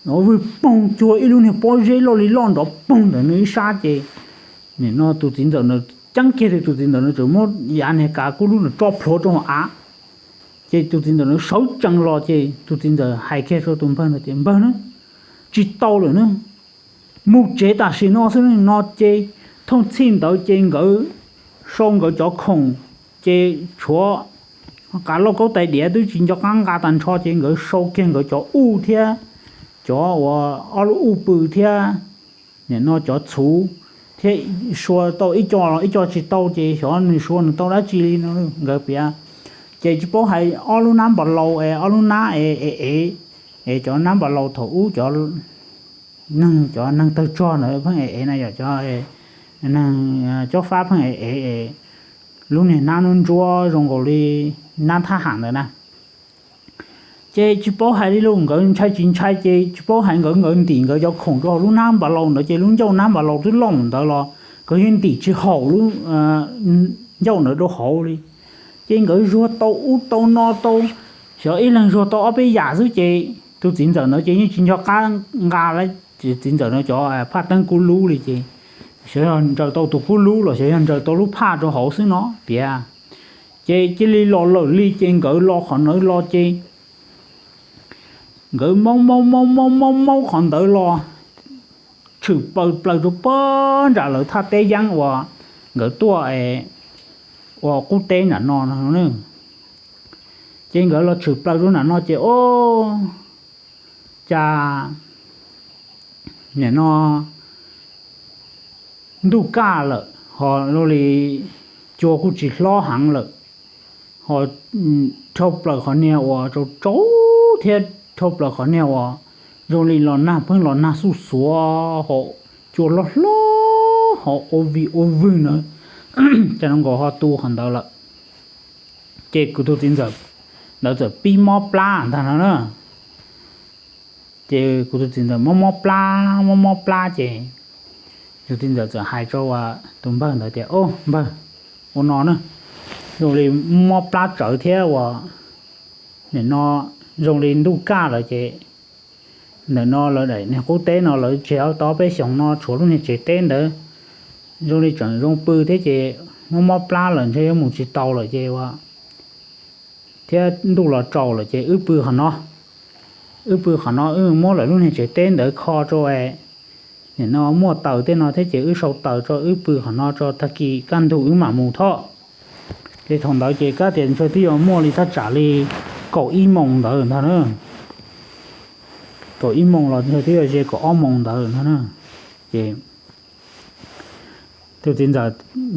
nrov vwg poog cuag ib lub niag pob zeb loj li loj nrov poog ntawm nws ib sab ces nim no tus txiv ntxawm ntawd ceeb kiag li, tus txiv ntxawm ntawd txawm muab yav niag kav kub lub ntawd tso plhuav rau hauv av. Ces tus txiv ntxawm ntawd sawv tsees los ces tus txiv ntxawm hais kiag rau tus npawg ntawd tias, Npawg na, tsis tau lawm na, mus tsev tam sim no xwb no ces thooj txhij ntawd ces nkawd sau nkawd cov khoom ces tshuav qav lauj kaub tais diav twb tsis nco qab nqa tag nrho ces nkawd sau kiag nkawd cov uj thiab cov uas ob lub uj pw thiab nim no cov txhuv thiab sua tau ib co los ib co tsis tau ces xyov nws sua nws tau dab tsi li no nkawd piav. Ces tsis paub hais ob lub nab npam laus es ob lub nab es ev ev, es cov nab npam laus thaum ub cov neeg, cov neeg tawg tsog ntawd pheej ev ev na yom, cov neeg cob fab pheej ev ev es lub niag nab ntsuab zoo nkaus li nab thab ham ntawd na. Ces tsis paub hais li los nkawd ntshai tsis ntshai ces tsis paub hais nkawd, nkawd ntim nkawd cov khoom rau hauv lub nab npam laus ntawd ces lub ncauj nab npam laus twb loj ntawd los nkawd yeej ntim tsis haum lub ncauj ntawd rau hauv li. Ces nkawd zuag tau ub tau no tau, xyov ib leeg zuag tau ob peb yam xwb ces tus txiv ntxawm ntawd ces yeej tsis nco qab nqa li. Txiv ntxawm no cov phaj teeb kub lub li ces xyov yog ntsaws tau tus kub lub los xyov yog ntsaws tau lub phaj rau hauv xwb no piav. Ces cia li los lawm li ces nkawd los qhov ntawd los ces nkawd maub maub maub maub maub maub qhov ntawd los tshwm plaws plaws rau pag nram lawv thaj teb yeeb uas nkawd tuaj ua qub teb nram no no. Ces nkawd los tshwm plaws rau nram no ces o, cas nim no ntuj kaj lawm ho zoo li cua kuj tsis hlob heev lawm, ho dhau plaws qhov niag uas tsaus tsaus thiab dhau plaws qhov niag uas zoo li los nag pheej los nag xuj xuav ho cua hlob hlob ho ua vig ua vwg na, cas zoo nkaus ho tu qhov ntawd lawm. Ces kuv tus txiv ntxawm ntawd txawm pib mob plab ntag no na. Ces kuv tus txiv ntxawm mob mob plab mob mob plab ces tus txiv ntxawm txawm hais rau tus npawg ntawd tias, Au npawg, ua no na, zoo li mob plab tsawv thiab uas nim no zoo li ntuj kaj lawm ces ntawm no lawv daim niag qub teb no lawv tseg tau peb xyoos no tshuav lub niag tsev teb ntawd zoo li tseem zoo pw thiab ces mob mob plab lawm ntshe yuav mus tsis tau lawm ces ua thiab ntuj los tsaus lawm ces wb pw qhov no, wb pw qhov no wb muab lawv lub niag tsev teb ntawd kho rau, nim no muaj taws tej no thiab ces wb sau taws rau wb pw qhov no tso tag kis kaj ntug wb mam mus thob. Ces thaum ntawd ces kab tias ntshe twb yuav muaj li thaj tsam li kaum ib moos ntawd ntag na, kaum ib moos los ntshe twb yuav ze kaum ob moos ntawd ntag na. Ces tus txiv ntxawm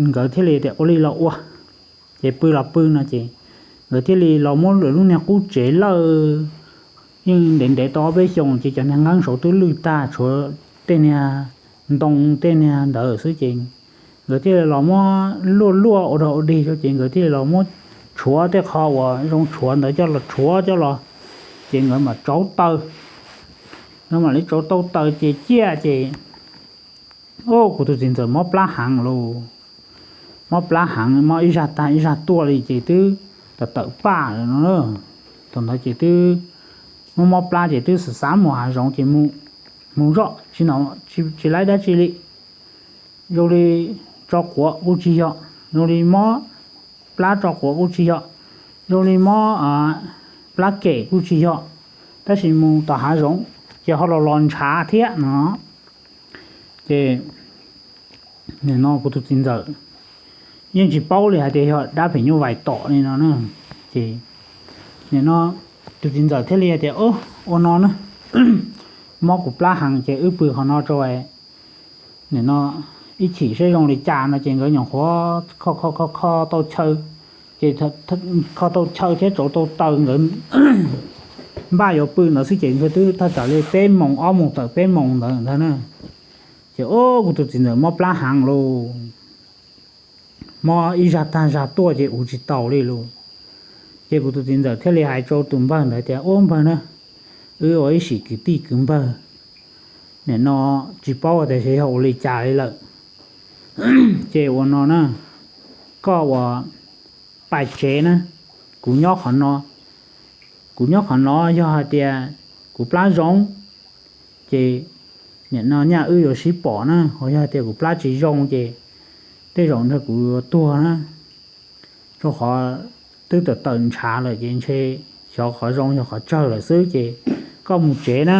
nkawd thiaj li tias ua li los ua, ces pw los pw no ces nkawd thiaj li los muab lawv lub niag qub tsev lawj, yeej ntev ntev tau ob peb xyoos ces cov niag nqeeb saud twb lwj tag tshuav tej niag ntoo tej niag ntawd xwb ces nkawd thiaj li los muab luaj luaj ua dog ua dig rau ces nkawd thiaj li los muab tshuav tej qho uas zoo tshuav ntawd coj los tshuav coj los, ces nkawd mam tsauv taws, nkawd mam li tsauv tau taws ces ciaj ces, o, kuv tus txiv ntxawm mob plab heev lauj, mob plab heev mob ib zaj tag ib zaj tuaj li ces twb tawm tawm paj lawm no. Thaum ntawd ces twb mob mob plab ces twb xav xav mus hav zoov ces mus zoj tsis laib dab tsi li, zoo li tso quav kuj tsis yog, zoo li mob plab tso quav kuj tsis yog, zoo li mob plab kem kuj tsis yog, tab sis mus tom hav zoov ces ho los los ntshav thiab no. Ces nim no kuv tus txiv ntxawm yeej tsis paub li hais tias yog dab phim nyuj vais tom li no na. Ces nim no tus txiv ntxawm thiaj li hais tias, Ua no na, mob kuv plab heev ces wb pw qhov no rau, nim no ib chim seb zoo li cas no ces nkawd nyuam qhuav kho kho kho tau chaw, ces kho tau chaw thiab tsauv tau taws nkawd npaj yuav pw ntawd xwb ces nkawd twb thaj tsam li peb moos ob moos tawm peb moos ntawd ntag na. Ces o, kuv tus txiv ntxawm mob plab heev lauj, mob ib zaj tag zaj tuaj ces ua tsis taus li lauj. Ces kuv tus txiv ntxawm thiaj li hais rau tus npawg ntawd tias, Ua npawg na, wb ua ib sim kwv tij kwv npawg, nim no tsis paub tias xyov yog ua li cas li lawm, ces ua no na, koj ua pais tsev na, kuv nyob qhov no, kuv nyob qhov no yog hais tias kuv plab zoo ces nim no nyaj wb yuav sib pom na, ho yog tias kuv plab tsis zoo ces tej zaum ntshe kuv yuav tuag na, rau qhov twb tawm tawm ntshav lawm ces ntshe xyov qhov zoo yog qhov tsawg lawm xwb ces koj mus tsev na,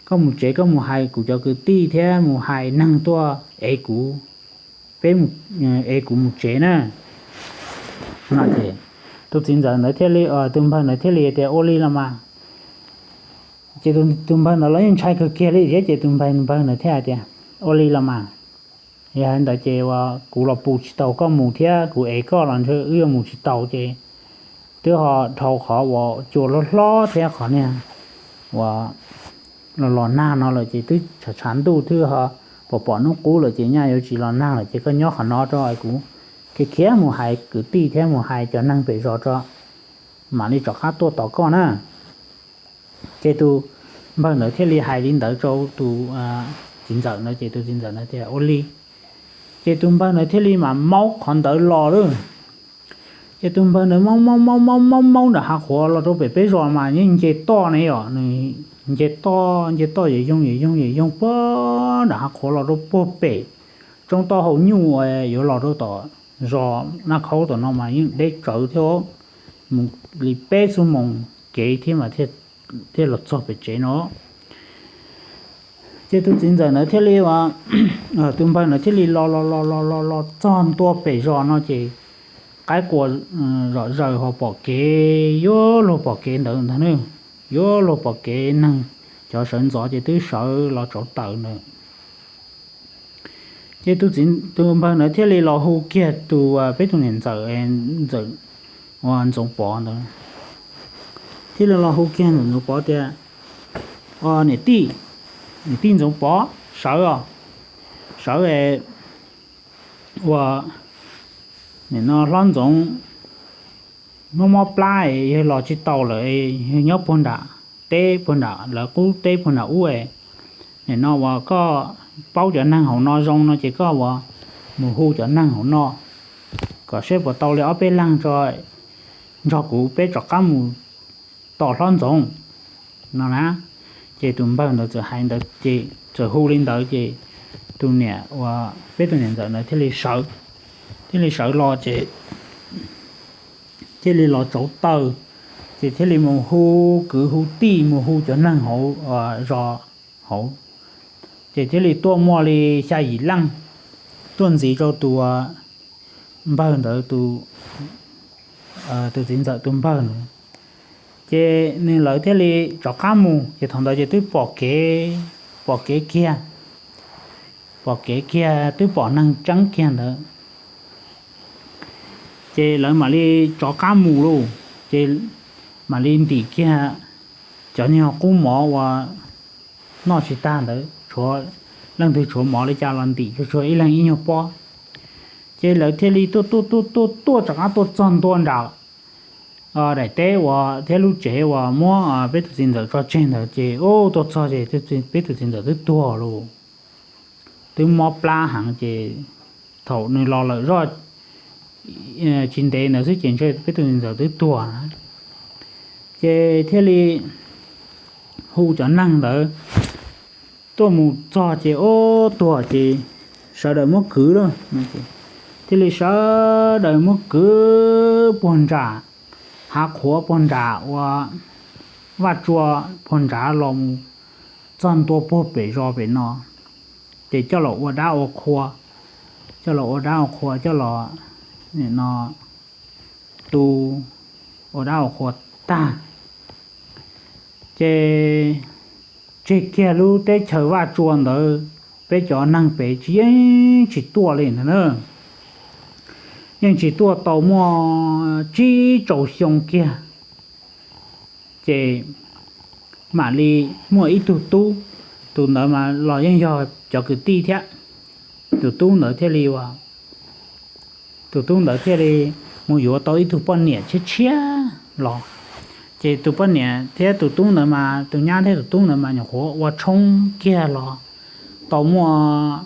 koj mus tsev koj mus hais kuv cov kwv tij thiab mus hais neeg tuaj ev kuv, peb, ev kuv mus tsev na. No ces tus txiv ntxawm ntawd thiaj li, tus npawg ntawd thiaj li tias, Ua li los mas. Ces tus npawg ntawd los yeej ntshai kawg kiag li thiab ces tus npawg ntawd thiaj hais tias, Ua li los mas, yog li ntawd ces kuv los pus tsis tau koj mus thiab kuv ev koj los ntshe wb yuav mus tsis taus ces twb ho dhau qhov uas cua hlob hlob thiab qhov niag uas los los nag no lawm ces twb tshav tshav ntuj twb ho pom pom hnub qub lawm ces nyaj yuav tsis los nag lawm ces koj nyob qhov no rau kuv khiav khiav mus hais kwv tij thiab mus hais cov neeg pem zos tso, mam li rov qab tuaj tos koj na. Ces tus npawg ntawd thiaj li hais li ntawd rau tus txiv ntxawm ntawd ces tus txiv ntxawm ntawd tias, Ua li. Ces tus npawg ntawd thiaj li mam maub qhov ntawd los lawm. Ces tus npawg ntawd maub maub maub maub maub nram hav qhuav los rau pem peb zos mas yeej nce toj ne yom, nws nce toj nce toj yam yoog yam yoog yam yoog puag nram hav qhuav los rau puag pem tsoob toj hau nyuj yuav los rau tom zos Naj Khaub tom no mas yeej deb tsawv thiab, mus li peb xuab moos kev thiab mas thiaj los txog pem tsev no. Ces tus txiv ntxawm ntawd thiaj li, tus npawg ntawd thiaj li los los los los los los txog ntua pem zos no ces qaib qua zom zaws ho pom kev yuav luag pom kev ntawd ntag na, yuav luag pom kev neeg cov sawv ntxov ces twb sawv los tsauv taws ntawd. Ces tus txiv, tus npawg ntawd thiaj li los hu kiag tus, peb tus niam ntxawm, ntxawm, ua Ntxoov Pov ntawd, thiaj li los hu kiag ntxawm Ntxoov Pov tias, Niam tij, niam tij Ntxoov Pov, sawv os, sawv es ua, nim no hlob Ntxoov mob mob plab es yawg los tsis tau lawm, yawg nyob puag nram teb, puag nram lawv qub teb puag nram ub es, nim no uas koj paub cov neeg hauv no zoo no ces koj uas mus hu cov neeg hauv no kom seb puas tau li ob peb leeg tso, nrog kuv peb rov qab mus tos hlob Ntxoov no na. Ces tus npawg ntawd txawm hais ntawd ces txawm hu li ntawd ces tus niam uas peb tus niam ntxawm ntawd thiaj li sawv, thiaj li sawv los ces thiaj li los tsauv taws, ces thiaj li mus hu kwv hu tij, mus hu cov neeg hauv zos hauv, ces thiaj li tuaj muaj li xya yim leej tuaj ntxiv rau tus npawg ntawd, tus txiv ntxawm tus npawg ntawd. Ces nws lawv thiaj li rov qab mus, ces thaum ntawd ces twb pom kev, pom kev kiag, pom kev kiag twb pom neeg tseeb kiag ntawd. Ces lawv mam li rov qab mus lauj, ces mam li ntim kiag cov nyuag qub mov uas noj tsis tag ntawd, tshuav leej twg tshuav mov li cas los ntim tsuag tsuag ib leeg ib nyuag pob. Ces lawv thiaj li tuaj tuaj tuaj tuaj tuaj rov qab tuaj txog ntua nram daim teb uas thiab lub tsev uas muab peb tus txiv ntxawm tso tseg ntawd ces tuaj txog ces peb tus txiv ntxawm twb tuag lauj, twb mob plab heev ces thaum nws los lawm zoj tsis ntev ntawd xwb ces ntshe peb tus txiv ntxawm twb tuag na. Ces thiaj li hu cov neeg ntawd tuaj mus txog ces ub tuag ces sawv daws muab kwv lawm, thiaj li sawv daws muab kwv puag nram hav qhuav puag nram ua Vaj Tsua puag nrad los mus txog ntua puag pem zos pem no, ces coj los ua dab ua qhua, coj los ua dab ua qhua coj los no tu ua dab ua qhua tag, ces tseg kiag lub teb chaws Vaj Tsua ntawd, peb cov neeg pem tsis yeej tsis tuaj li ntag na, yeej tsis tuaj tau muaj tsib rau xyoo kiag. Ces mam li muaj ib tug tub, tus ntawd mas los yeej yog cov kwv tij thiab, tus tub ntawd thiaj li ua tus tub ntawd thiaj li mus yuav tau ib tug poj niam tshiab tshiab los. Ces tus poj niam thiab tus tub ntawd mas, tus nyab thiab tus tub ntawd mas nyuam qhuav ua tshoob kiag los tau muaj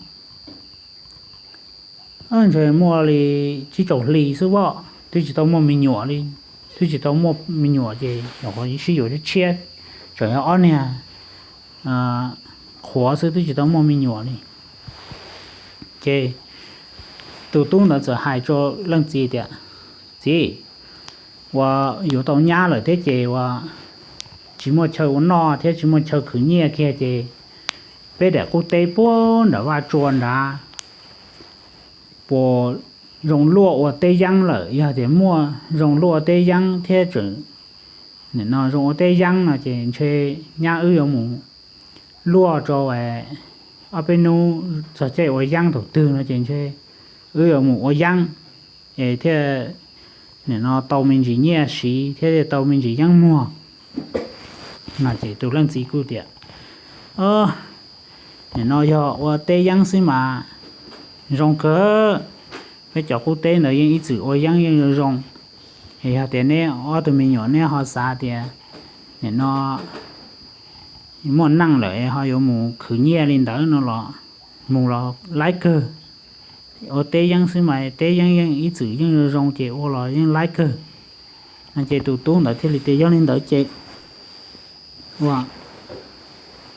ntshe muaj li tsib rau hli xwb os, twb tsis tau muaj me nyuam li, twb tsis tau muaj me nyuam ces nyuam qhuav sib yuav tshiab tshiab, tseem yog ob niag qhuav xwb twb tsis tau muaj me nyuam li. Ces tus tub ntawd txawm hais rau leej txiv tias, Txiv, ua yuav tau nyab lawm thiab ces ua tsis muaj chaw ua noj thiab tsis muaj chaw khwv nyiaj kiag ces peb daim qub teb puag nram Vaj Tsua nrad puas zoo luaj ua teb yeeb lawm? Yog tias muaj zoo luaj ua teb yeeb thiab tseem no zoo ua teb yeeb no ces ntshe nyab wb yuav mus luaj rau ob peb hnub txog caij ua yeeb thaum twg no ces ntshe wb yuav mus ua yeeb es thiaj nim no tau me ntsis nyiaj siv thiab thiaj tau me ntsis yeeb muag. No ces tus leej txiv kuj tias, Nim no yog ua teb yeeb xwb mas zoo kawg, peb cov qub teb ntawd yeej ib txwm ua yeeb yeej zoo zoo. Es yog tias neb ob tug me nyuam neb ho xav tias nim no muaj neej lawm ho yuav mus khwv nyiaj li ntawd no los mus los laib kawg. Ua teb yeeb xwb mas teb yeeb yeej ib txwm yeej zoo zoo ces ua los yeej laib kawg. No ces tus tub ntawd thiaj li tias, Yog li ntawd ces ua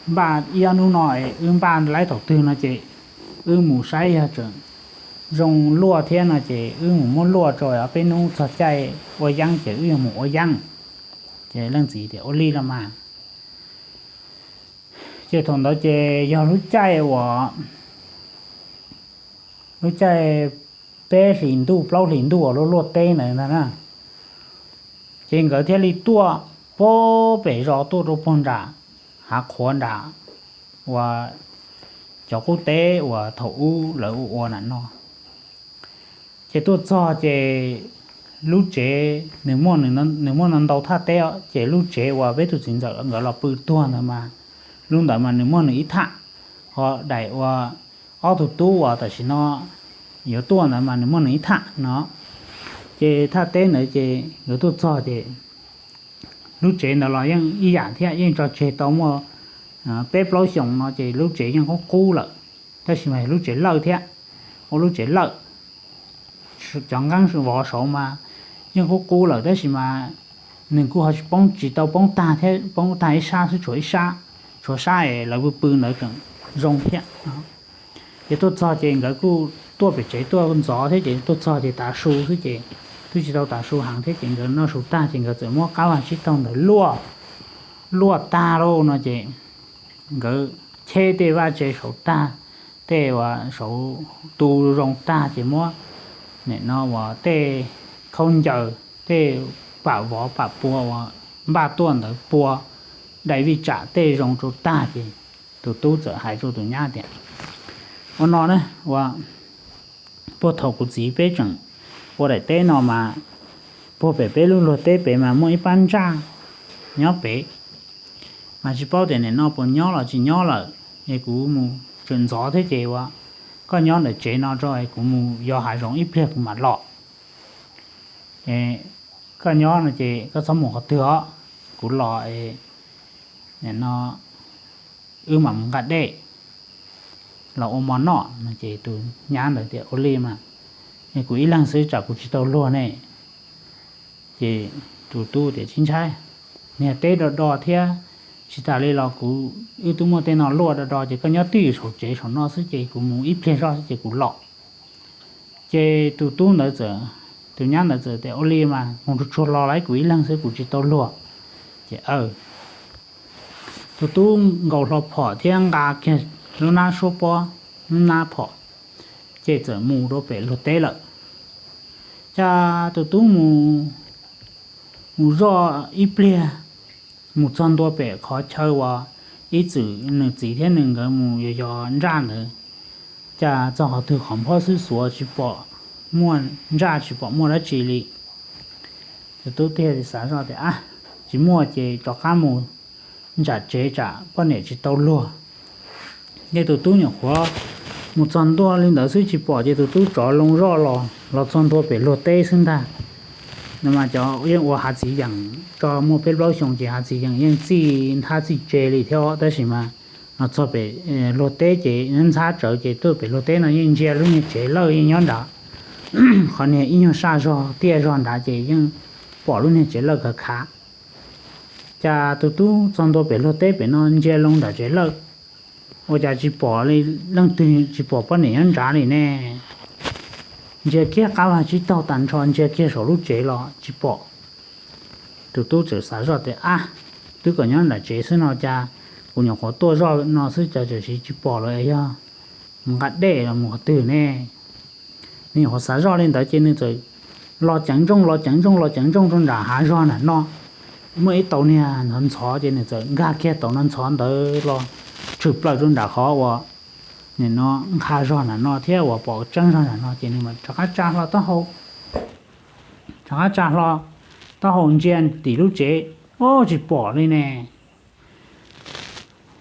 npaj ib ob hnub no wb npaj laib thaum twg no ces wb mus saib, yog tseem zoo luaj thiab no ces wb mus muab luaj rau ob peb hnub txog caij ua yeeb ces wb yuav mus ua yeeb. Ces leej txiv tias, Ua li los mas. Ces thaum ntawd ces yog lub caij uas lub caij peb hlis ntuj plaub hlis ntuj uas luaj luaj teb ntawd ntag na. Ces nkawd thiaj li tuaj puag pem zos tuaj rau puag nram hav qhuav nram uas cov qub teb uas thaum ub lawv ua ua na no. Ces tuaj txog ces lub tsev nws muaj, nws muaj no ntau thaj teb os, ces lub tsev uas peb tus txiv ntxawm nkawd los pw tuag ntawd mas, lub ntawd mas nws muaj nws ib thaj, ho daim uas ob tug tub uas tam sim no yuav tuaj ntawd mas nws muaj nws ib thaj no. Ces thaj teb ntawd ces nkawd tuaj txog ces lub tsev ntawd los yeej ib yam thiab, yeej tso tseg tau muaj peb plaub xyoos no ces lub tsev yeej qub qub lawm, tab sis mas lub tsev lawj thiab, ua lub tsev lawj, cov nqeeb vov saud mas yeej qub qub lawm tab sis mas nws kuj ho tsis poob, tsis tau poob tag thiab, poob tag ib sab xwb, tshuav ib sab, tshuav sab es lawv pw pw ntawd tseem zoo thiab. Ces tuaj txog ces nkawd kuj tuaj pem tsev tuaj ntxov thiab ces tuaj txog ces tav su xwb ces twb tsis tau tav su heev thiab ces nkawd noj su tag ces nkawd txawm muab qab vaj tsib taug ntawd luaj, luaj tag lauj no ces nkawd cheb tej vaj tse saud tag, tej uas saud tu zoo tag ces muab nim no uas tej khaub ncaws, tej pam vov pam pua uas npaj tuaj ntawd pua, dai vij tsam tej zoo rau tag ces tus tub txawm hais rau tus nyab tias, ua no na, ua puag thaum kuv txiv peb tseem ua daim teb no mas puag pem peb lub luag teb pem mas muaj ib pab ntsaj nyob pem, mas tsis paub tias nim no puas nyob los tsis nyob lawm, es kuv mus tseem ntxov thiab ces ua koj nyob ntawm tsev no tso es kuv mus yos hav zoov ib pliag kuv mam los. Koj nyob no ces koj txhob mus qhov twg os, kuv los no wb mam mus nqa dej los ua mov noj no ces tus nyab ntawd tias ua li mas, es kuv ib leeg xwb tsam kuv tsis tau luag ne. Ces tus tub tias tsis ntshai, niag teb do do thiab, tsis tas li los kuv wb twb muaj tej no luaj do do ces koj nyob twj ywm saum tsev saum no xwb ces kuv mus ib pliag zoj xwb ces kuv los. Ces tus tub ntawd txawm, tus nyab ntawd txawm tias ua li mas mus tsuag tsuag los lawm, kuv ib leeg xwb kuv tsis tau luag. Ces tus tub nkaus hlo phom thiab nqa kiag lub hnab suab pob, lub hnab phom, ces txawm mus rau pem luag teb lawm. Cas tus tub mus, mus zoj ib pliag, mus txog ntua pem qhov chaw uas ib txwm nws txiv thiab nws nkawd mus yos yos ntsaj ntawd, cas txog qhov twg qhov nphob xwb xuav tsis pom muaj ntsaj tsis pom muaj dab tsi li. Tus tub thiaj xav zoj tias a, tsis muaj ces rov qab mus ntsam tsev tsam poj niam tsis tau luag. Ces tus tub nyuam qhuav mus txog ntua li ntawd xwb tsis pom ces tus tub tsov loo zoj los, los txog ntua pem luag teb xwb ntag. No mas cov yeej ua hav txiv yeem tso muaj peb plaub xyoo ces hav txiv yeem yeej txij nthab txij tse li thiab tab sis mas los txog pem luag teb ces ntxhab tsawv ces tuaj pem luag teb no yeej ntsia lub niag tsev lawj yeej nyob nrad. Qhov niag ib nyuag saj zog tiaj zog nrad ces yeej pom lub niag tsev lawj khav khav. Cas tus tub txog ntua pem luag teb pem no ntsia loo nram tsev lawj, ua cas tsis pom li, leej twg tsis pom poj niam nyob nrad li ne. Ntsia kiag qab vaj tsib taug tag nrho, ntsia kiag saum lub tsev los tsis pom. Tus tub txawm xav zoj tias a, twb kom nyob nram tsev xwb no cas kuv nyuam qhuav tuaj zoj no xwb cas tam sim tsis pom lawm, yog mus nqa dej los mus qhov twg ne. Nws nyuam qhuav xav zoj li ntawd ces nws txawm los ceev nrooj los ceev nrooj los ceev nrooj rau nram hav zog nram no. Muaj ib tau niag ntxhov ntxhov ces nws txawm nkag kiag tau no ntxhov ntawd los tshwm plaws rau nram qhov uas nim no nqa zog nram no thiab uas pom tseeb zog nram no ces nws mam rov qab tsa hlo taub hau, rov qab tsa hlo taub hau ntsia tim lub tsev, o, tsis pom li ne.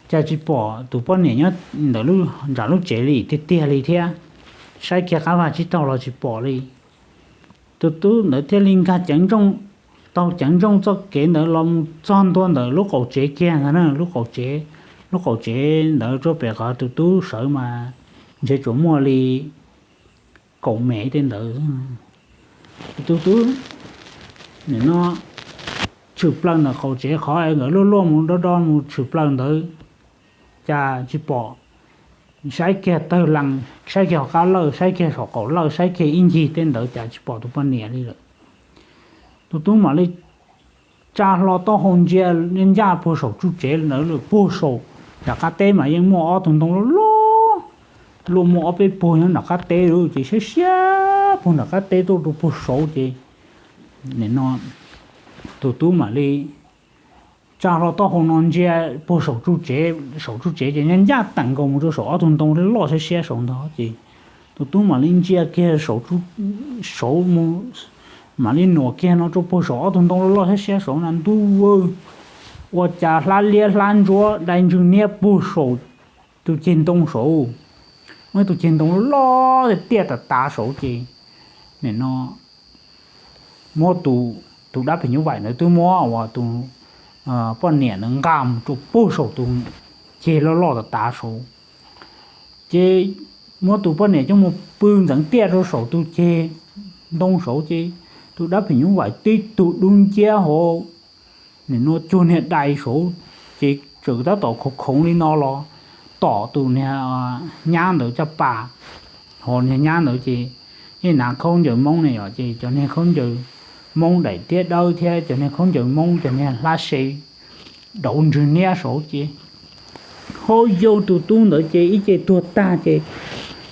Cas tsis pom tus poj niam nyob ntawm nram lub tsev li tiag tiag li thiab. Saib kiag qab vaj tsib taug los tsis pom li. Tus tub ntawd thiaj li nkag ceev nrooj, taug ceev nrooj txoj kev ntawd los mus txog ntua ntawm lub qaum tsev kiag ntag na, lub qaum tsev, lub qaum tsev ntawd rau pem qhov tus tub sawv mas ntshe tsuas muaj li kaum mev tej ntawd. Tus tub nim no tshwm plaws ntawm qaum tsev qhov nkawd luaj luaj mus do do mus tshwm plaws ntawd, cas tsis pom. Saib kiag tawg lees, saib kiag hauv qab lawj, saib kiag saum qaum lawj, saib kiag ib ncig tej ntawd cas tsis pom tus poj niam li lawm. Tus tub mam li tsa hlo taub hau ntsia ncaj puag saum tsuj tsev ntawd lawm, puag saum nram qab teb mas yeej muaj ob tug ntoo loj loj, luaj muaj ob peb puag nyob nram qab teb lawm ces siab siab puag nram qab teb tuaj rau puag saud ces nim no tus tub mam li tsa hlo taub hau no ntsia puag saum tsuj tsev, saum tsuj tsev ces ncaj ncaj teem nkaus mus rau saum ob tug ntoo loj siab siab saud ntag ces tus tub mam li ntsia kiag saud mus, mam li nuam kiag no rau puag saum ob tug ntoo loj loj siab siab saud na ntuj, ua cas hlab liab hlab ntsuab dai ntswg niab puag saum tus ceg ntoo saud. Muaj ib tug ceg ntoo loj loj tiaj tiaj tas tas saud ces nim no muab tus, tus dab phim nyuj vais ntawd twb muab uas tus poj niam ntawd nqa mus rau puag saum tus ceg loj loj tas tas saud. Ces muab tus poj niam coj mus pw ntxeev tiaj rau saum tus ceg ntoo saud ces tus dab phim nyuj vais tib tug dub nciab hauv nim no cuag niag dais saud ces tseem tab tom khoov khoov li no los tom tus niag nyab ntawd caj pas. Ho niag nyab ntawd ces yeej hnav khaub ncaws Hmoob ne yom, ces cov niag khaub ncaws Hmoob daim tiab dawb thiab cov niag khaub ncaws Hmoob cov niag hlab se dauv ntswg niab saud ces ho yau tus tub ntawd ces ib ce tuag tag ces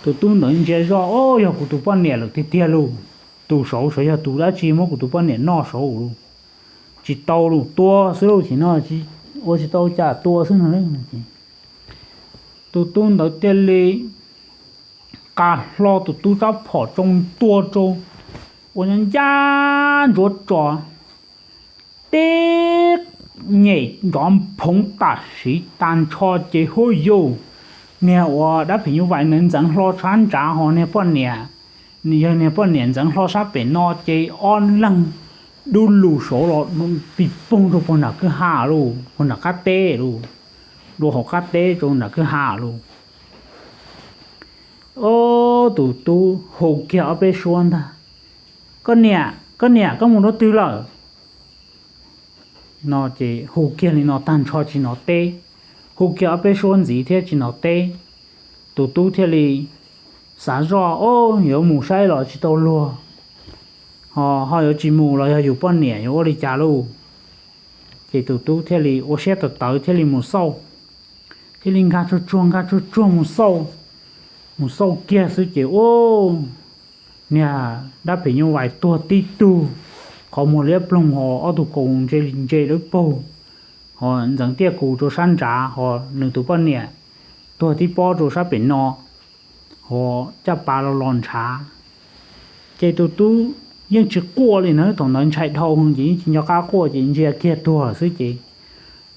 tus tub ntawd ntsia zoj, o, yog kuv tus poj niam lawm tiag tiag lauj. Tus saud sav yog tus dab tsi muab kuv tus poj niam noj saud lauj. Tsis tau lauj, tua xwb lauj, tim no ua tsis tau cas tua xwb no lauj. Tus tub ntawd thiaj li qa hlo tus tub rab phom tsoo ntua rau ua ncaj ncaj ntsuav tso tib nyem nrov phoov tam sim tag nrho ces huj yus, niag uas dab phim nyuj vais ntawd ntxeev hlo sab nrad ho niag poj niam, yog niag poj niam ntxeev hlo sab pem no ces ob leeg dub lus saud los pis poog rau puag nram kwj ha lauj, puag nram qab teb lauj, rau hauv qab teb rau nram kwj ha lauj. Ob tus tub hu kiag ob peb suab ntag, koj niam, koj niam, koj mus rau twg lawm? No ces hu kiag li no tag nrho tsis hnov teb, hu kiag ob peb suab ntxiv thiab tsis hnov teb. Tus tub thiaj li xav zoj, o, yuav mus saib los tsis tau luag, ho ho yuav tsis mus los yog yus poj niam yuav ua li cas lauj. Ces tus tub thiaj li ua siab tawv tawv thiaj li mus xauj, thiaj li nkag tsuag tsuag nkag tsuag tsuag mus xauj, mus xauj kiag xwb ces, u, niag dab phim nyuj vais tuag tib tug, qhov muag liab ploog ho ob tug kaus ntse li ntse lawv paug, ho ntxeev tiaj kus rau sab nrad ho nws tus poj niam tuag tib pob rau sab pem no, ho caj pas los los ntshav. Ces tus tub yeej tsis quaj li na, thaum ntawd ntshai dhau ces yeej tsis nco qab quaj ces ntsia kiag tuag xwb ces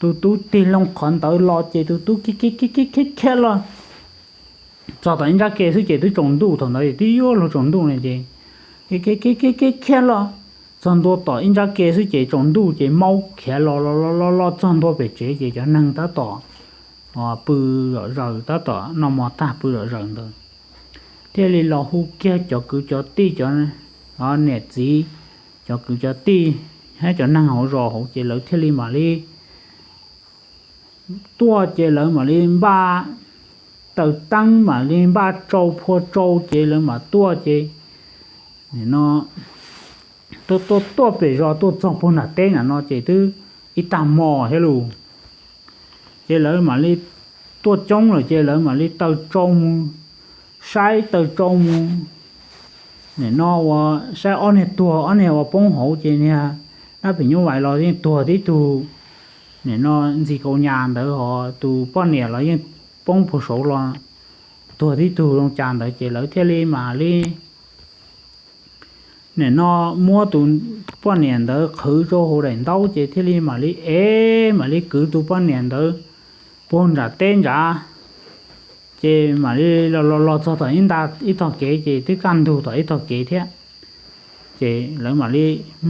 tus tub tig loo qhov ntawd los ces tus tub khiav khiav khiav khiav los txog tom ib nrab ke xwb ces twb tsaus ntuj, thaum ntawd twb yuav luag tsaus ntuj ne ces khiav khiav khiav khiav los txog ntua tom ib nrab ke xwb ces tsaus ntuj ces maub khiav los los los los txog ntua pem tsev ces cov neeg tab tom pw zom zaws, tab tom noj mov tag pw zom zaws ntawd, thiaj li los hu kiag cov kwv cov tij, cov niam txiv, cov kwv cov tij thiab cov neeg hauv zos hauv ces lawv thiaj li mam li tuaj ces lawv mam li npaj taws teeb, mam li npaj tsau phua tsau ces lawv mam tuaj ces nim no tuaj tuaj tuaj pem zos tuaj txog puag nram teb nram no ces twb ib tag hmo thiab lauj. Ces lawv mam li tuaj coob lawm ces lawv mam li taws tsau mus, saib taws tsau mus, nim no ua saib ob niag tuag, ob niag ua poob hauv ces niag dab phim nyuj vais los yeej tuag tib tug, nim no ntxi kaus nyas ntawd ho tus poj niam los yeej poob puag saud los tuag tib tug zoo cas ntawd ces lawv thiaj li mam li nim no muab tus poj niam ntawd qhwv rau hauv daim ntaub ces thiaj li mam li ev, mam li kwv tus poj niam ntawd puag nram teb nrad, ces mam li los los los txog tom ib tog kev ces twb kaj ntug tom ib tog kev thiab. Ces lawv mam li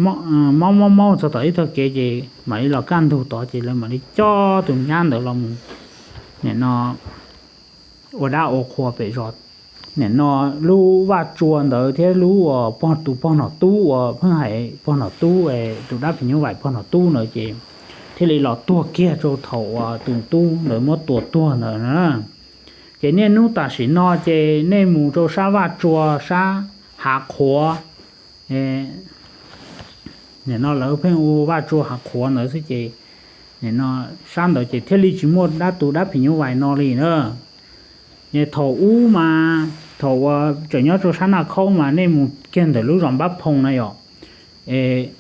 maub maub maub txog tom ib tog kev ces mam li los kaj ntug tod ces lawv mam li coj tus nyab ntawd los mus nim no ua dab ua qhua pem zos. Nim no lub vaj tsua ntawd thiab lub uas pog, tus pog nom tub uas pheej hais pog nom tub, tus dab phim nyuj vais pog nom tub ntawd ces thiaj li los tuag kiag rau thaum uas tus tub ntawd muab tua tuag ntawd na. Ces niaj hnub tam sim no ces nej mus rau sab vaj tsua sab hav qhuav, nim no lawv pheej ua vaj tsua hav qhuav ntawd xwb ces nim no sab ntawd ces thiaj li tsis muaj dab, tus dab phim nyuj vais no li na. Thaum ub mas thaum uas tseem nyob rau sab Naj Khaub mas nej mus kiag ntawm lub zos Npab Phoo na yom, es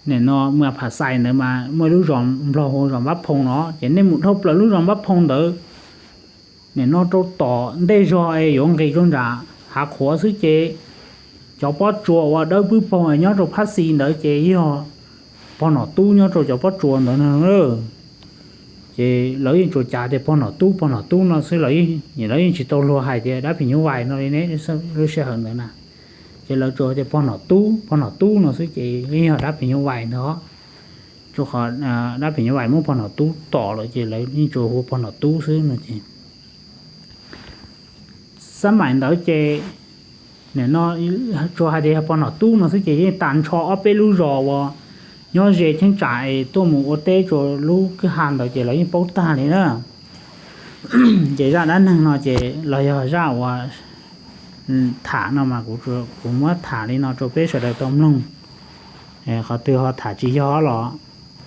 Nim no Mas Phas Xais ntawd mas muaj ib lub zos nplog hu zos Npab Phoo no, ces nej mus dhau plaws lub zos Npab Phoo ntawd, nim no rau tom ntej zog es yuav nqis rau nram hav qhuav xwb ces cov pob tsuas uas dawb pwb paug nyob rau phab xis ntawd ces yog pog Nom Tub nyob rau cov pob tsuas ntawd no. Ces lawv yeej tsuas cav tias pog Nom Tub, pog Nom Tub no xwb, lawv yeej tsis tau luag hais tias dab phim nyuj vais no li ne. Lub sij hawm ntawd na, ces lawv tsuas tias pog Nom Tub, pog Nom Tub no xwb ces yeej yog dab phim nyuj vais ntawd. Rau qhov dab phim nyuj vais muab pog Nom Tub tom lawm ces lawv yeej tsuas hu pog Nom Tub xwb no ces xab maim ntawd ces nim no tsuas hais tias yog pog Nom Tub no xwb ces yeej tas nrho ob peb lub zos uas nyob ze cheeb tsam es tuaj mus ua teb rau lub kwj ha ntawd ces lawv yeej paub tag li na. Ces zaj dab neeg no ces los yog zaj uas tham no mas kuv muab tham li no rau peb sawv daws tau mloog. Qhov twg ho tham tsis yog los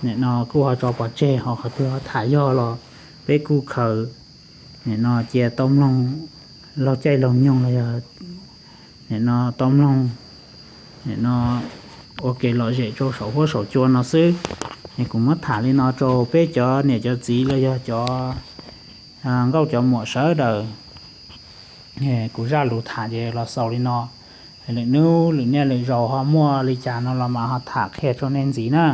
nim no kuj ho tso pov tseg, ho qhov twg ho tham yog los peb kuj khaws nim no cia tau mloog laug caij laug nyoog los yog nim no tau mloog nim no ua kev lom zem rau saum huab saum cua no xwb. Es kuv muab tham li no rau peb cov niam cov txiv los yog cov nkauj cov muam sawv daws. Kuv zaj lus tham ces los xaus li no. Lwm hnub lwm niaj lwm zaus ho muaj li cas no los mas ho tham qhia rau nej ntxiv na.